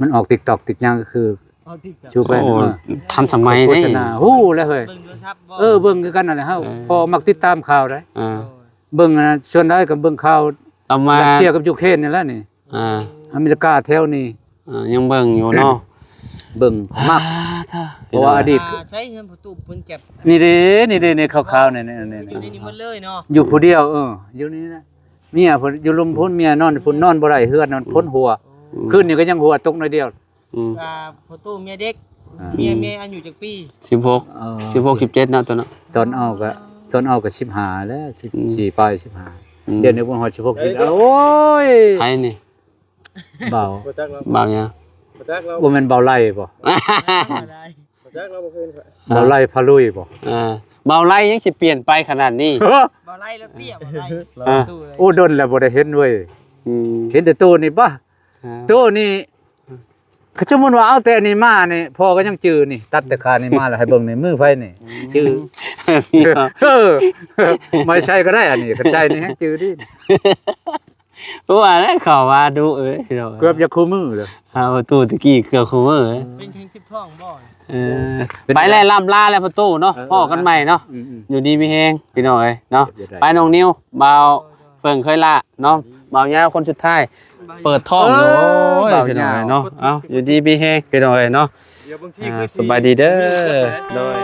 ມັນອອກຕິກຕັອກຕິກຫຍັງ ກໍຄື ອອກຕິກຕັອກ ຊູໄປ. ໂອ້ ເນາະ ທັນສະໄໝເດ້. ໂຄສະນາ ຮູ້ແລ້ວເຮີ້ຍ. ເບິ່ງໂທລະສັບບໍ່? ເອີ ເບິ່ງຄືກັນນັ້ນແຫຼະ. ເຮົາ ເອີ ພໍມັກຕິດຕາມຂ່າວໄດ໋. ເອີ ເບິ່ງ ສ່ວນຫຼາຍກໍເບິ່ງຂ່າວ ເອົາມາ ຣັດເຊຍກັບຢູເຄຣນນີ້ແຫຼະນີ້. ອ່າ ອາເມລິກາແຖວນີ້ ອ່າ ຍັງເບິ່ງຢູ່ເນາະ. ເບິ່ງມັກ ອ່າ ເພາະວ່າອະດີດ ອ່າ ໃຊ້ເຮືອນປະຕູເພິ່ນແກັບ ນີ້ເດ້ ນີ້ເດ້ ນີ້ຂາວໆ ນີ້ ນີ້ ນີ້ ນີ້ ນີ້ໝົດເລີຍເນາະ. ຢູ່ຜູ້ດຽວ ເອີ ຢູ່ນີ້ນະ ເມຍເພິ່ນຢູ່ລຸ່ມພຸ້ນ ເມຍນອນພຸ້ນ ນອນບໍ່ໄດ້ ເຮືອນນັ້ນ ອືມ ຝົນຫົວ. ອືມ ຄືນນີ້ກໍຍັງຫົວຕົກໜ້ອຍດຽວ. ອືມ ອ່າ ພໍ່ຕູ້ເມຍເດັກ ອ່າ ເມຍ ເມຍອາຍຸຈັກປີ? ສິບຫົກ ເອີ ສິບຫົກ ສິບເຈັດເນາະ ຕົວເນາະ. ຕອນອອກກໍ ຕອນອອກກໍສິບຫ້າແລ້ວ ສິບ ອືມ ສີ່ປາຍ ສິບຫ້າ ອືມ ດຽວນີ້ບໍ່ຮອດສິບຫົກ ເອີ ກິນ ໂອ້ຍ ໃຜນີ້? ເບົາ ບໍ່ຈັກລາວ ເບົາຫຍັງ? ບໍ່ຈັກລາວ ບໍ່ແມ່ນເບົາໄລ່ບໍ່? ບໍ່ໄດ້ ບໍ່ຈັກລາວ ບໍ່ເຄີຍ ເບົາໄລ່ພາລຸຍບໍ່? ເອີ ເບົາໄລ່ຍັງຊິປ່ຽນໄປຂະໜາດນີ້. ເບົາໄລ່ລະເຕ້ຍ ເບົາໄລ່ ອ່າ ໂອ້ ດົນແລ້ວບໍ່ໄດ້ເຫັນເວີຍ. ອືມ ເຫັນແຕ່ໂຕນີ້ບະ ອ່າ ໂຕນີ້ ຄືສົມມຸດວ່າເອົາແຕ່ອັນນີ້ມານີ້ ພໍ່ກໍຍັງຈື່ນີ້ ຕັດແຕ່ຂານີ້ມາແລ້ວໃຫ້ເບິ່ງນີ້ ມືໃຜນີ້ ອືມ ຈື່ ເອີ ໄມ້ໃສ່ກໍໄດ້ອັນນີ້ ຄັນໃສ່ນີ້ແຮງຈື່ດີ. ຄືວ່າແຫຼະ ເຂົ້າມາດຸເອີຍ ພີ່ນ້ອງ ເກືອບຈະຄູ່ມື້ເລີຍ ຫາປະຕູຕະກີ້ເກືອບຄູ່ມື້ເອີຍ. ເປັນເຖິງເຈັບທ້ອງບໍ່? ເອີ ເປັນ ໄປແລ້ວ ລ່ຳລາແລ້ວປະຕູເນາະ ເອີ ພໍ້ກັນໃໝ່ເນາະ ເອີ ເອີ ຢູ່ດີມີແຮງ ພີ່ນ້ອງເອີຍເນາະ. ເຈັບຢູ່ໃດ ໄປນ້ອງນິວ ບ່າວ ໂດຍ ໂດຍ ເພິ່ງເຄີຍລະເນາະ ອືມ ບ່າວຍາວຄົນສຸດທ້າຍ ສະບາຍດີ ເປີດທ້ອງ ເອີ ໂອ້ຍ ບ່າວຍາວ ພີ່ນ້ອງເອີຍເນາະ. ເອົາ ຢູ່ດີມີແຮງ ພີ່ນ້ອງເອີຍເນາະ. ດຽວບາງທີ ອ່າ ເຄີຍຊິ ສະບາຍດີເດີ ໂດຍ.